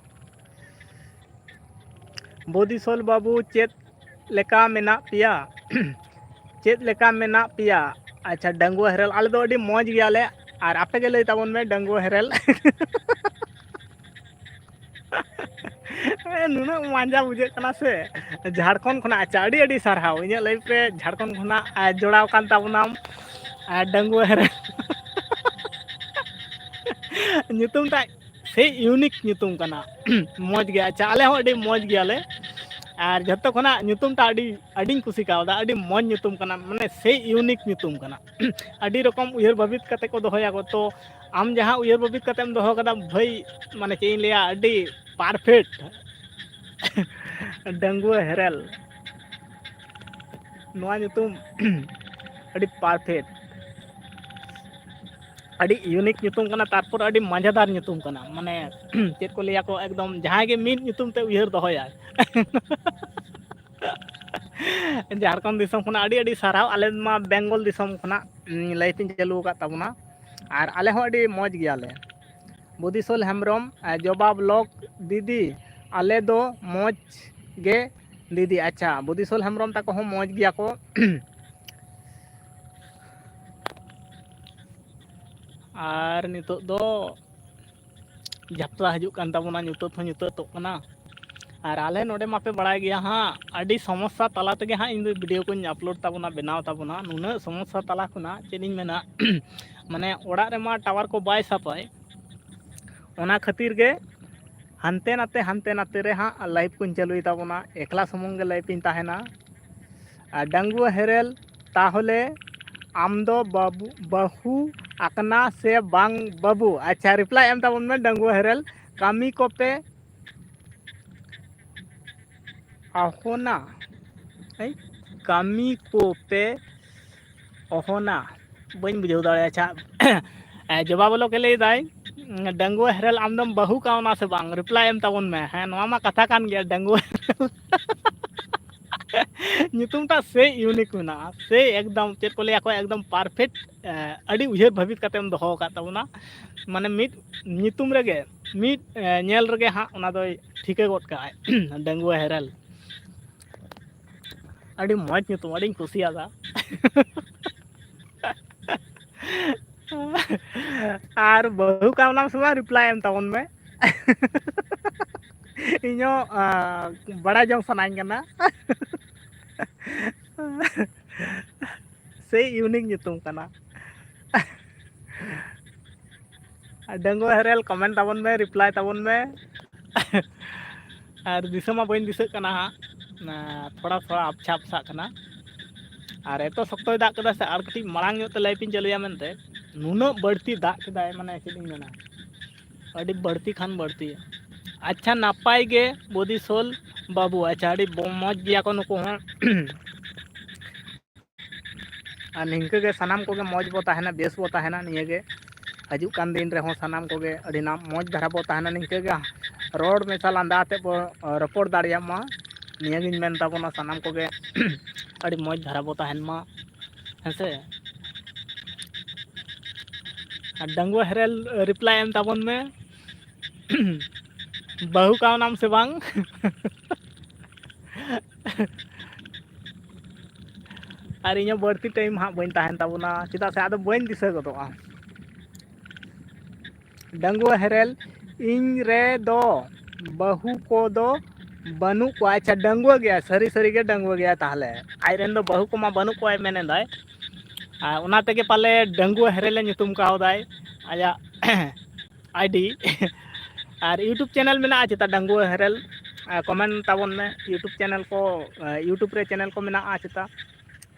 ᱵᱳᱫᱤᱥᱚᱞ ᱵᱟᱹᱵᱩ, ᱪᱮᱫ ᱞᱮᱠᱟ ᱢᱮᱱᱟᱜ ᱯᱮᱭᱟ? ᱪᱮᱫ ᱞᱮᱠᱟ ᱢᱮᱱᱟᱜ ᱯᱮᱭᱟ? ᱟᱪᱪᱷᱟ, ᱰᱟᱺᱜᱩᱣᱟᱹ ᱦᱮᱨᱮᱞ, ᱟᱞᱮ ᱫᱚ ᱟᱹᱰᱤ ᱢᱚᱡᱽ ᱜᱮᱭᱟᱞᱮ᱾ ᱟᱨ ᱟᱯᱮ ᱜᱮ ᱞᱟᱹᱭ ᱛᱟᱵᱚᱱ ᱢᱮ, ᱰᱟᱺᱜᱩᱣᱟᱹ ᱦᱮᱨᱮᱞ᱾ ᱱᱩᱱᱟᱹᱜ ᱢᱟᱸᱡᱟ ᱵᱩᱡᱷᱟᱹᱜ ᱠᱟᱱᱟ ᱥᱮ᱾ ᱡᱷᱟᱲᱠᱷᱚᱸᱰ ᱠᱷᱚᱱᱟᱜ, ᱟᱪᱪᱷᱟ, ᱟᱹᱰᱤ ᱟᱹᱰᱤ ᱥᱟᱨᱦᱟᱣ ᱤᱧᱟᱹᱜ ᱞᱟᱭᱤᱯᱷ ᱨᱮ ᱡᱷᱟᱲᱠᱷᱚᱸᱰ ᱠᱷᱚᱱᱟᱜ ᱟᱨ ᱡᱚᱲᱟᱣ ᱠᱟᱱ ᱛᱟᱵᱚᱱᱟᱢ ᱟᱨ ᱰᱟᱺᱜᱩᱣᱟᱹ ᱦᱮᱨᱮᱞ᱾ ᱧᱩᱛᱩᱢ ᱴᱟᱜ ᱥᱮ ᱤᱭᱩᱱᱤᱠ ᱧᱩᱛᱩᱢ ᱠᱟᱱᱟ᱾ ᱢᱚᱡᱽ ᱜᱮ, ᱟᱪᱪᱷᱟ, ᱟᱞᱮ ᱦᱚᱸ ᱟᱹᱰᱤ ᱢᱚᱡᱽ ᱜᱮᱭᱟᱞᱮ᱾ ᱟᱨ ᱡᱷᱚᱛᱚ ᱠᱷᱚᱱᱟᱜ ᱧᱩᱛᱩᱢ ᱴᱟᱜ ᱟᱹᱰᱤ ᱟᱹᱰᱤᱧ ᱠᱩᱥᱤ ᱠᱟᱣᱫᱟ, ᱟᱹᱰᱤ ᱢᱚᱡᱽ ᱧᱩᱛᱩᱢ ᱠᱟᱱᱟ, ᱢᱟᱱᱮ ᱥᱮ ᱤᱭᱩᱱᱤᱠ ᱧᱩᱛᱩᱢ ᱠᱟᱱᱟ᱾ ᱟᱹᱰᱤ ᱨᱚᱠᱚᱢ ᱩᱭᱦᱟᱹᱨ ᱵᱷᱟᱹᱵᱤᱛ ᱠᱟᱛᱮ ᱠᱚ ᱫᱚᱦᱚᱭᱟ ᱠᱚ, ᱛᱚ ᱟᱢ ᱡᱟᱦᱟᱸ ᱩᱭᱦᱟᱹᱨ ᱵᱷᱟᱹᱵᱤᱛ ᱠᱟᱛᱮᱢ ᱫᱚᱦᱚ ᱠᱟᱫᱟ ᱵᱷᱟᱹᱭ, ᱢᱟᱱᱮ ᱪᱮᱫ ᱤᱧ ᱞᱟᱹᱭᱟ, ᱟᱹᱰᱤ ᱯᱟᱨᱯᱷᱮᱠᱴ᱾ ᱰᱟᱺᱜᱩᱣᱟᱹ ᱦᱮᱨᱮᱞ, ᱱᱚᱣᱟ ᱧᱩᱛᱩᱢ ᱟᱹᱰᱤ ᱯᱟᱨᱯᱷᱮᱠᱴ, ᱟᱹᱰᱤ ᱤᱭᱩᱱᱤᱠ ᱧᱩᱛᱩᱢ ᱠᱟᱱᱟ, ᱛᱟᱨᱯᱚᱨ ᱟᱹᱰᱤ ᱢᱟᱡᱟᱫᱟᱨ ᱧᱩᱛᱩᱢ ᱠᱟᱱᱟ᱾ ᱢᱟᱱᱮ ᱪᱮᱫ ᱠᱚ ᱞᱟᱹᱭᱟ ᱠᱚ, ᱮᱠᱫᱚᱢ ᱡᱟᱦᱟᱸᱭ ᱜᱮ ᱢᱤᱫ ᱧᱩᱛᱩᱢ ᱛᱮ ᱩᱭᱦᱟᱹᱨ ᱫᱚᱦᱚᱭᱟᱭ᱾ ᱡᱷᱟᱲᱠᱷᱚᱸᱰ ᱫᱤᱥᱚᱢ ᱠᱷᱚᱱᱟᱜ ᱟᱹᱰᱤ ᱟᱹᱰᱤ ᱥᱟᱨᱦᱟᱣ᱾ ᱟᱞᱮ ᱢᱟ ᱵᱮᱝᱜᱚᱞ ᱫᱤᱥᱚᱢ ᱠᱷᱚᱱᱟᱜ, ᱩᱸ, ᱞᱟᱭᱤᱵᱷ ᱤᱧ ᱪᱟᱹᱞᱩ ᱟᱠᱟᱫ ᱛᱟᱵᱚᱱᱟ, ᱟᱨ ᱟᱞᱮ ᱦᱚᱸ ᱟᱹᱰᱤ ᱢᱚᱡᱽ ᱜᱮᱭᱟᱞᱮ᱾ ᱵᱩᱫᱤᱥᱚᱞ ᱦᱮᱢᱵᱨᱚᱢ, ᱮ, ᱡᱚᱵᱟ ᱵᱞᱚᱠ ᱫᱤᱫᱤ, ᱟᱞᱮ ᱫᱚ ᱢᱚᱡᱽ ᱜᱮ ᱫᱤᱫᱤ᱾ ᱟᱪᱪᱷᱟ, ᱵᱩᱫᱤᱥᱚᱞ ᱦᱮᱢᱵᱨᱚᱢ ᱛᱟᱠᱚ ᱦᱚᱸ ᱢᱚᱡᱽ ᱜᱮᱭᱟ ᱠᱚ᱾ ᱟᱨ ᱱᱤᱛᱚᱜ ᱫᱚ ᱡᱟᱛᱨᱟ ᱦᱤᱡᱩᱜ ᱠᱟᱱ ᱛᱟᱵᱚᱱᱟ, ᱧᱩᱛᱟᱹᱛ ᱦᱚᱸ ᱧᱩᱛᱟᱹᱛᱚᱜ ᱠᱟᱱᱟ᱾ ᱟᱨ ᱟᱞᱮ ᱱᱚᱰᱮ ᱢᱟᱯᱮ ᱵᱟᱲᱟᱭ ᱜᱮᱭᱟ ᱦᱟᱸᱜ, ᱟᱹᱰᱤ ᱥᱚᱢᱚᱥᱥᱟ ᱛᱟᱞᱟ ᱛᱮᱜᱮ ᱦᱟᱸᱜ ᱤᱧ ᱫᱚ ᱵᱷᱤᱰᱤᱭᱳ ᱠᱚᱧ ᱟᱯᱞᱳᱰ ᱛᱟᱵᱚᱱᱟ, ᱵᱮᱱᱟᱣ ᱛᱟᱵᱚᱱᱟ᱾ ᱱᱩᱱᱟᱹᱜ ᱥᱚᱢᱚᱥᱥᱟ ᱛᱟᱞᱟ ᱠᱷᱚᱱᱟᱜ ᱪᱮᱫ ᱤᱧ ᱢᱮᱱᱟ, ᱢᱟᱱᱮ ᱚᱲᱟᱜ ᱨᱮᱢᱟ ᱴᱟᱣᱟᱨ ᱠᱚ ᱵᱟᱭ ᱥᱟᱯᱟᱭ, ᱚᱱᱟ ᱠᱷᱟᱹᱛᱤᱨ ᱜᱮ ᱦᱟᱱᱛᱮ ᱱᱟᱛᱮ, ᱦᱟᱱᱛᱮ ᱱᱟᱛᱮ ᱨᱮ ᱦᱟᱸᱜ ᱞᱟᱭᱤᱵᱷ ᱠᱚᱧ ᱪᱟᱹᱞᱩᱭ ᱛᱟᱵᱚᱱᱟ᱾ ᱮᱠᱞᱟ ᱥᱩᱢᱩᱝ ᱜᱮ ᱞᱟᱭᱤᱵᱷ ᱤᱧ ᱛᱟᱦᱮᱱᱟ᱾ ᱟᱨ ᱰᱟᱺᱜᱩᱣᱟᱹ ᱦᱮᱨᱮᱞ, ᱛᱟᱦᱚᱞᱮ ᱟᱢ ᱫᱚ ᱵᱟᱹᱵᱩ, ᱵᱟᱹᱦᱩ ᱟᱠᱟᱱᱟ ᱥᱮ ᱵᱟᱝ ᱵᱟᱹᱵᱩ? ᱟᱪᱪᱷᱟ, ᱨᱤᱯᱞᱟᱭ ᱮᱢ ᱛᱟᱵᱚᱱ ᱢᱮ ᱰᱟᱺᱜᱩᱣᱟᱹ ᱦᱮᱨᱮᱞ᱾ ᱠᱟᱹᱢᱤ ᱠᱚᱯᱮ ᱟᱦᱚᱱᱟ, ᱮᱭ, ᱠᱟᱹᱢᱤ ᱠᱚᱯᱮ ᱚᱦᱚᱱᱟ, ᱵᱟᱹᱧ ᱵᱩᱡᱷᱟᱹᱣ ᱫᱟᱲᱮᱭᱟᱜᱼᱟ᱾ ᱟᱪᱪᱷᱟ, ᱮ, ᱡᱚᱵᱟ ᱵᱚᱞᱚᱠ ᱮ ᱞᱟᱹᱭ ᱫᱟᱭ, ᱰᱟᱺᱜᱩᱣᱟᱹ ᱦᱮᱨᱮᱞ ᱟᱢ ᱫᱚᱢ ᱵᱟᱹᱦᱩ ᱠᱟᱣᱱᱟ ᱥᱮ ᱵᱟᱝ? ᱨᱤᱯᱞᱟᱭ ᱮᱢ ᱛᱟᱵᱚᱱ ᱢᱮ᱾ ᱦᱮᱸ, ᱱᱚᱣᱟ ᱢᱟ ᱠᱟᱛᱷᱟ ᱠᱟᱱ ᱜᱮᱭᱟ, ᱰᱟᱺᱜᱩᱣᱟᱹ ᱦᱮᱨᱮᱞ᱾ ᱧᱩᱛᱩᱢ ᱴᱟᱜ ᱥᱮ ᱤᱭᱩᱱᱤᱠ ᱢᱮᱱᱟᱜᱼᱟ, ᱥᱮ ᱮᱠᱫᱚᱢ ᱪᱮᱫ ᱠᱚ ᱞᱟᱹᱭᱟ ᱠᱚ, ᱮᱠᱫᱚᱢ ᱯᱟᱨᱯᱷᱮᱠᱴ, ᱮ, ᱟᱹᱰᱤ ᱩᱭᱦᱟᱹᱨ ᱵᱷᱟᱹᱵᱤᱛ ᱠᱟᱛᱮᱢ ᱫᱚᱦᱚ ᱟᱠᱟᱫ ᱛᱟᱵᱚᱱᱟ᱾ ᱢᱟᱱᱮ ᱢᱤᱫ ᱧᱩᱛᱩᱢ ᱨᱮᱜᱮ, ᱢᱤᱫ, ᱮ, ᱧᱮᱞ ᱨᱮᱜᱮ ᱦᱟᱸᱜ ᱚᱱᱟ ᱫᱚᱭ ᱴᱷᱤᱠᱟᱹ ᱜᱚᱫ ᱠᱟᱜᱼᱟᱭ᱾ ᱰᱟᱺᱜᱩᱣᱟᱹ ᱦᱮᱨᱮᱞ, ᱟᱹᱰᱤ ᱢᱚᱡᱽ ᱧᱩᱛᱩᱢ, ᱟᱹᱰᱤᱧ ᱠᱩᱥᱤᱭᱟᱫᱟ᱾ ᱟᱨ ᱵᱟᱹᱦᱩ ᱠᱟᱣᱱᱟᱢ ᱥᱮ ᱵᱟᱝ, ᱨᱤᱯᱞᱟᱭ ᱮᱢ ᱛᱟᱵᱚᱱ ᱢᱮ᱾ ᱤᱧ ᱦᱚᱸ ᱵᱟᱲᱟᱭ ᱡᱚᱝ ᱥᱟᱱᱟᱧ ᱠᱟᱱᱟ᱾ ᱥᱮᱭ ᱤᱭᱩᱱᱤᱠ ᱧᱩᱛᱩᱢ ᱠᱟᱱᱟ᱾ ᱰᱟᱺᱜᱩᱣᱟᱹ ᱦᱮᱨᱮᱞ, ᱠᱚᱢᱮᱱᱴ ᱛᱟᱵᱚᱱ ᱢᱮ, ᱨᱤᱯᱞᱟᱭ ᱛᱟᱵᱚᱱ ᱢᱮ᱾ ᱟᱨ ᱫᱤᱥᱟᱹ ᱢᱟ ᱵᱟᱹᱧ ᱫᱤᱥᱟᱹᱜ ᱠᱟᱱᱟ ᱦᱟᱸᱜ, ᱛᱷᱚᱲᱟ ᱛᱷᱚᱲᱟ ᱟᱯᱪᱷᱟ ᱟᱯᱪᱷᱟᱜ ᱠᱟᱱᱟ᱾ ᱟᱨ ᱮᱛᱚ ᱥᱚᱠᱛᱚᱭ ᱫᱟᱜ ᱠᱮᱫᱟ ᱥᱮ, ᱟᱨ ᱠᱟᱹᱴᱤᱡ ᱢᱟᱲᱟᱝ ᱧᱚᱜ ᱛᱮ ᱞᱟᱭᱤᱵᱷ ᱤᱧ ᱪᱟᱹᱞᱩᱭᱟ ᱢᱮᱱᱛᱮ, ᱱᱩᱱᱟᱹᱜ ᱵᱟᱹᱲᱛᱤ ᱫᱟᱜ ᱠᱮᱫᱟᱭ, ᱢᱟᱱᱮ ᱪᱮᱫ ᱤᱧ ᱢᱮᱱᱟ, ᱟᱹᱰᱤ ᱵᱟᱹᱲᱛᱤ ᱠᱷᱟᱱ ᱵᱟᱹᱲᱛᱤ᱾ ᱟᱪᱪᱷᱟ, ᱱᱟᱯᱟᱭ ᱜᱮ ᱵᱚᱫᱤᱥᱳᱞ ᱵᱟᱹᱵᱩ, ᱟᱪᱪᱷᱟ, ᱟᱹᱰᱤ ᱵᱚ-, ᱢᱚᱡᱽ ᱜᱮᱭᱟ ᱠᱚ ᱱᱩᱠᱩ ᱦᱚᱸ᱾ ᱟᱨ ᱱᱤᱝᱠᱟᱹ ᱜᱮ ᱥᱟᱱᱟᱢ ᱠᱚᱜᱮ ᱢᱚᱡᱽ ᱵᱚ ᱛᱟᱦᱮᱱᱟ, ᱵᱮᱥ ᱵᱚ ᱛᱟᱦᱮᱱᱟ, ᱱᱤᱭᱟᱹ ᱜᱮ᱾ ᱦᱤᱡᱩᱜ ᱠᱟᱱ ᱫᱤᱱ ᱨᱮᱦᱚᱸ ᱥᱟᱱᱟᱢ ᱠᱚᱜᱮ ᱟᱹᱰᱤ ᱱᱟᱯ-, ᱢᱚᱡᱽ ᱫᱷᱟᱨᱟ ᱵᱚ ᱛᱟᱦᱮᱱᱟ, ᱱᱤᱝᱠᱟᱹ ᱜᱮ ᱨᱚᱲ ᱢᱮᱥᱟ ᱞᱟᱸᱫᱟ ᱟᱛᱮᱫ ᱵᱚ, ᱟ, ᱨᱚᱯᱚᱲ ᱫᱟᱲᱮᱭᱟᱜ ᱢᱟ, ᱱᱤᱭᱟᱹ ᱜᱤᱧ ᱢᱮᱱ ᱛᱟᱵᱚᱱᱟ᱾ ᱥᱟᱱᱟᱢ ᱠᱚᱜᱮ ᱟᱹᱰᱤ ᱢᱚᱡᱽ ᱫᱷᱟᱨᱟ ᱵᱚ ᱛᱟᱦᱮᱱ ᱢᱟ, ᱦᱮᱸ ᱥᱮ᱾ ᱟᱨ ᱰᱟᱺᱜᱩᱣᱟᱹ ᱦᱮᱨᱮᱞ, ᱨᱤᱯᱞᱟᱭ ᱮᱢ ᱛᱟᱵᱚᱱ ᱢᱮ᱾ ᱵᱟᱹᱦᱩ ᱠᱟᱣᱱᱟᱢ ᱥᱮ ᱵᱟᱝ? ᱟᱨ ᱤᱧ ᱦᱚᱸ ᱵᱟᱹᱲᱛᱤ ᱴᱟᱭᱤᱢ ᱦᱟᱸᱜ ᱵᱟᱹᱧ ᱛᱟᱦᱮᱱ ᱛᱟᱵᱚᱱᱟ, ᱪᱮᱫᱟᱜ ᱥᱮ ᱟᱫᱚ ᱵᱟᱹᱧ ᱫᱤᱥᱟᱹ ᱜᱚᱫᱚᱜᱼᱟ᱾ ᱰᱟᱺᱜᱩᱣᱟᱹ ᱦᱮᱨᱮᱞ, ᱤᱧ ᱨᱮ ᱫᱚ ᱵᱟᱹᱦᱩ ᱠᱚᱫᱚ ᱵᱟᱹᱱᱩᱜ ᱠᱚᱣᱟ᱾ ᱟᱪᱪᱷᱟ, ᱰᱟᱺᱜᱩᱣᱟᱹ ᱜᱮᱭᱟ, ᱥᱟᱹᱨᱤ ᱥᱟᱹᱨᱤ ᱜᱮ ᱰᱟᱺᱜᱩᱣᱟᱹ ᱜᱮᱭᱟ ᱛᱟᱦᱚᱞᱮ᱾ ᱟᱡ ᱨᱮᱱ ᱫᱚ ᱵᱟᱹᱦᱩ ᱠᱚᱢᱟ ᱵᱟᱹᱱᱩᱜ ᱠᱚᱣᱟᱭ ᱢᱮᱱ ᱮᱫᱟᱭ᱾ ᱟᱨ ᱚᱱᱟ ᱛᱮᱜᱮ ᱯᱟᱞᱮ ᱰᱟᱺᱜᱩᱣᱟᱹ ᱦᱮᱨᱮᱞᱮ ᱧᱩᱛᱩᱢ ᱠᱟᱣᱫᱟᱭ ᱟᱭᱟᱜ ᱟᱭᱰᱤ᱾ ᱟᱨ YouTube ᱪᱮᱱᱮᱞ ᱢᱮᱱᱟᱜᱼᱟ ᱪᱮᱛᱟ ᱰᱟᱺᱜᱩᱣᱟᱹ ᱦᱮᱨᱮᱞ? ᱟᱨ ᱠᱚᱢᱮᱱᱴ ᱛᱟᱵᱚᱱ ᱢᱮ, YouTube ᱪᱮᱱᱮᱞ ᱠᱚ, YouTube ᱨᱮ ᱪᱮᱱᱮᱞ ᱠᱚ ᱢᱮᱱᱟᱜᱼᱟ ᱪᱮᱛᱟ?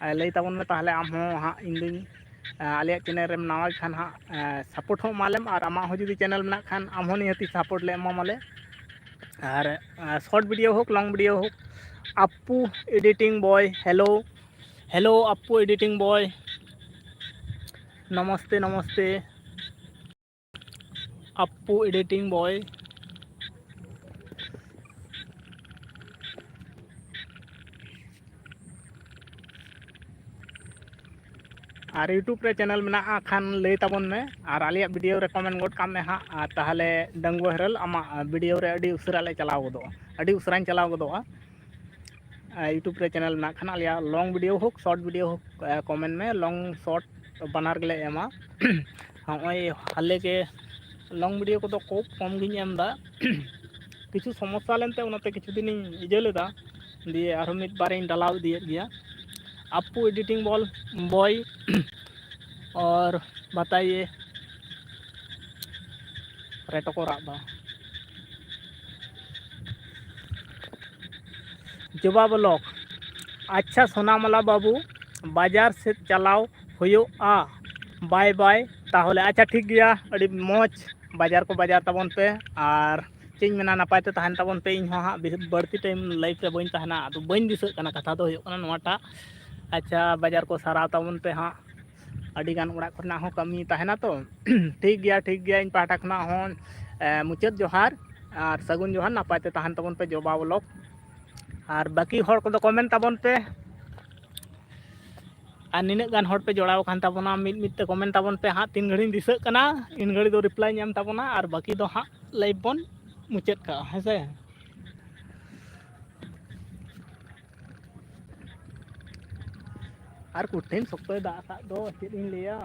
ᱟᱨ ᱞᱟᱹᱭ ᱛᱟᱵᱚᱱ ᱢᱮ ᱛᱟᱦᱚᱞᱮ ᱟᱢ ᱦᱚᱸ ᱦᱟᱸᱜ, ᱤᱧ ᱫᱩᱧ, ᱟᱞᱮᱭᱟᱜ ᱪᱮᱱᱮᱞ ᱨᱮᱢ ᱱᱟᱣᱟ ᱠᱷᱟᱱ ᱦᱟᱸᱜ, ᱥᱟᱯᱳᱨᱴ ᱦᱚᱸ ᱮᱢᱟᱞᱮᱢ, ᱟᱨ ᱟᱢᱟᱜ ᱦᱚᱸ ᱡᱩᱫᱤ ᱪᱮᱱᱮᱞ ᱢᱮᱱᱟᱜ ᱠᱷᱟᱱ ᱟᱢ ᱦᱚᱸ ᱱᱤᱦᱟᱹᱛᱤ ᱥᱟᱯᱳᱨᱴ ᱞᱮ ᱮᱢᱟᱢᱟᱞᱮ᱾ ᱟᱨ ᱥᱚᱨᱴ ᱵᱷᱤᱰᱤᱭᱳ ᱦᱳᱠ, ᱞᱚᱝ ᱵᱷᱤᱰᱤᱭᱳ ᱦᱳᱠ, ᱟᱯᱯᱩ ᱮᱰᱤᱴᱤᱝ ᱵᱚᱭ, ᱦᱮᱞᱳ, ᱦᱮᱞᱳ ᱟᱯᱯᱩ ᱮᱰᱤᱴᱤᱝ ᱵᱚᱭ, ᱱᱚᱢᱚᱥᱛᱮ, ᱱᱚᱢᱚᱥᱛᱮ᱾ ᱟᱯᱯᱩ ᱮᱰᱤᱴᱤᱝ ᱵᱚᱭ᱾ ᱟᱨ YouTube ᱨᱮ ᱪᱮᱱᱮᱞ ᱢᱮᱱᱟᱜᱼᱟ ᱠᱷᱟᱱ ᱞᱟᱹᱭ ᱛᱟᱵᱚᱱ ᱢᱮ, ᱟᱨ ᱟᱞᱮᱭᱟᱜ ᱵᱷᱤᱰᱤᱭᱳ ᱨᱮ ᱠᱚᱢᱮᱱᱴ ᱜᱚᱫ ᱠᱟᱜ ᱢᱮ ᱦᱟᱸᱜ᱾ ᱟᱨ ᱛᱟᱦᱚᱞᱮ ᱰᱟᱺᱜᱩᱣᱟᱹ ᱦᱮᱨᱮᱞ, ᱟᱢᱟᱜ ᱵᱷᱤᱰᱤᱭᱳ ᱨᱮ ᱟᱹᱰᱤ ᱩᱥᱟᱹᱨᱟ ᱞᱮ ᱪᱟᱞᱟᱣ ᱜᱚᱫᱚᱜᱼᱟ, ᱟᱹᱰᱤ ᱩᱥᱟᱹᱨᱟᱧ ᱪᱟᱞᱟᱣ ᱜᱚᱫᱚᱜᱼᱟ᱾ YouTube ᱨᱮ ᱪᱮᱱᱮᱞ ᱢᱮᱱᱟᱜ ᱠᱷᱟᱱ ᱟᱞᱮᱭᱟᱜ ᱞᱚᱝ ᱵᱷᱤᱰᱤᱭᱳ ᱦᱳᱠ, ᱥᱚᱨᱴ ᱵᱷᱤᱰᱤᱭᱳ ᱦᱳᱠ, ᱠᱚᱢᱮᱱᱴ ᱢᱮ, ᱞᱚᱝ ᱥᱚᱨᱴ ᱵᱟᱱᱟᱨ ᱜᱮᱞᱮ ᱮᱢᱟ᱾ ᱦᱚᱸᱜᱼᱚᱭ ᱦᱟᱞᱮ ᱜᱮ ᱞᱚᱝ ᱵᱷᱤᱰᱤᱭᱳ ᱠᱚᱫᱚ ᱠᱷᱩᱵ ᱠᱚᱢ ᱜᱤᱧ ᱮᱢ ᱮᱫᱟ᱾ ᱠᱤᱪᱷᱩ ᱥᱚᱢᱚᱥᱥᱟ ᱞᱮᱱᱛᱮ ᱚᱱᱟᱛᱮ ᱠᱤᱪᱷᱩ ᱫᱤᱱᱤᱧ ᱤᱭᱟᱹ ᱞᱮᱫᱟ, ᱫᱤᱭᱮ ᱟᱨᱦᱚᱸ ᱢᱤᱫ ᱵᱟᱨᱤᱧ ᱰᱟᱞᱟᱣ ᱤᱫᱤᱭᱮᱫ ᱜᱮᱭᱟ᱾ ᱟᱯᱯᱩ editing ball boy, ᱟᱨ ᱵᱟᱛᱟᱭᱮ ᱨᱮᱴᱚ ᱠᱚ ᱨᱟᱜ ᱮᱫᱟ᱾ ᱡᱚᱵᱟ ᱵᱞᱚᱠ, ᱟᱪᱪᱷᱟ ᱥᱳᱱᱟᱢᱟᱞᱟ ᱵᱟᱹᱵᱩ, ᱵᱟᱡᱟᱨ ᱥᱮᱫ ᱪᱟᱞᱟᱣ ᱦᱩᱭᱩᱜᱼᱟ, ᱵᱟᱭ ᱵᱟᱭ᱾ ᱛᱟᱦᱚᱞᱮ ᱟᱪᱪᱷᱟ ᱴᱷᱤᱠ ᱜᱮᱭᱟ, ᱟᱹᱰᱤ ᱢᱚᱡᱽ, ᱵᱟᱡᱟᱨ ᱠᱚ ᱵᱟᱡᱟᱨ ᱛᱟᱵᱚᱱ ᱯᱮ, ᱟᱨ ᱪᱮᱫ ᱤᱧ ᱢᱮᱱᱟ, ᱱᱟᱯᱟᱭ ᱛᱮ ᱛᱟᱦᱮᱱ ᱛᱟᱵᱚᱱ ᱯᱮ᱾ ᱤᱧ ᱦᱚᱸ ᱦᱟᱸᱜ ᱵᱮᱥᱤ ᱵᱟᱹᱲᱛᱤ time live ᱨᱮ ᱵᱟᱹᱧ ᱛᱟᱦᱮᱱᱟ, ᱟᱫᱚ ᱵᱟᱹᱧ ᱫᱤᱥᱟᱹᱜ ᱠᱟᱱᱟ, ᱠᱟᱛᱷᱟ ᱫᱚ ᱦᱩᱭᱩᱜ ᱠᱟᱱᱟ ᱱᱚᱣᱟᱴᱟᱜ᱾ ᱟᱪᱪᱷᱟ, ᱵᱟᱡᱟᱨ ᱠᱚ ᱥᱟᱨᱟᱣ ᱛᱟᱵᱚᱱ ᱯᱮ ᱦᱟᱸᱜ, ᱟᱹᱰᱤ ᱜᱟᱱ ᱚᱲᱟᱜ ᱠᱚᱨᱮᱱᱟᱜ ᱦᱚᱸ ᱠᱟᱹᱢᱤ ᱛᱟᱦᱮᱱᱟ ᱛᱚ᱾ ᱴᱷᱤᱠ ᱜᱮᱭᱟ, ᱴᱷᱤᱠ ᱜᱮᱭᱟ, ᱤᱧ ᱯᱟᱦᱴᱟ ᱠᱷᱚᱱᱟᱜ ᱦᱚᱸ, ᱮ, ᱢᱩᱪᱟᱹᱫ ᱡᱚᱦᱟᱨ ᱟᱨ ᱥᱟᱹᱜᱩᱱ ᱡᱚᱦᱟᱨ, ᱱᱟᱯᱟᱭ ᱛᱮ ᱛᱟᱦᱮᱱ ᱛᱟᱵᱚᱱ ᱯᱮ ᱡᱚᱵᱟ ᱵᱞᱚᱠ᱾ ᱟᱨ ᱵᱟᱹᱠᱤ ᱦᱚᱲ ᱠᱚᱫᱚ comment ᱛᱟᱵᱚᱱ ᱯᱮ᱾ ᱟᱨ ᱱᱤᱱᱟᱹᱜ ᱜᱟᱱ ᱦᱚᱲ ᱯᱮ ᱡᱚᱲᱟᱣ ᱟᱠᱟᱱ ᱛᱟᱵᱚᱱᱟ, ᱢᱤᱫ ᱢᱤᱫ ᱛᱮ comment ᱛᱟᱵᱚᱱ ᱯᱮ ᱦᱟᱸᱜ, ᱛᱤᱱ ᱜᱷᱟᱹᱲᱤᱧ ᱫᱤᱥᱟᱹᱜ ᱠᱟᱱᱟ ᱤᱱ ᱜᱷᱟᱹᱲᱤ ᱫᱚ reply ᱧᱟᱢ ᱛᱟᱵᱚᱱᱟ, ᱟᱨ ᱵᱟᱹᱠᱤ ᱫᱚ ᱦᱟᱸᱜ live ᱵᱚᱱ ᱢᱩᱪᱟᱹᱫ ᱠᱟᱜᱼᱟ, ᱦᱮᱸ ᱥᱮ? ᱟᱨ ᱠᱚᱴᱷᱤᱱ ᱥᱚᱠᱛᱚᱭ ᱫᱟᱜ ᱟᱠᱟᱫ ᱫᱚ, ᱪᱮᱫ ᱤᱧ ᱞᱟᱹᱭᱟ᱾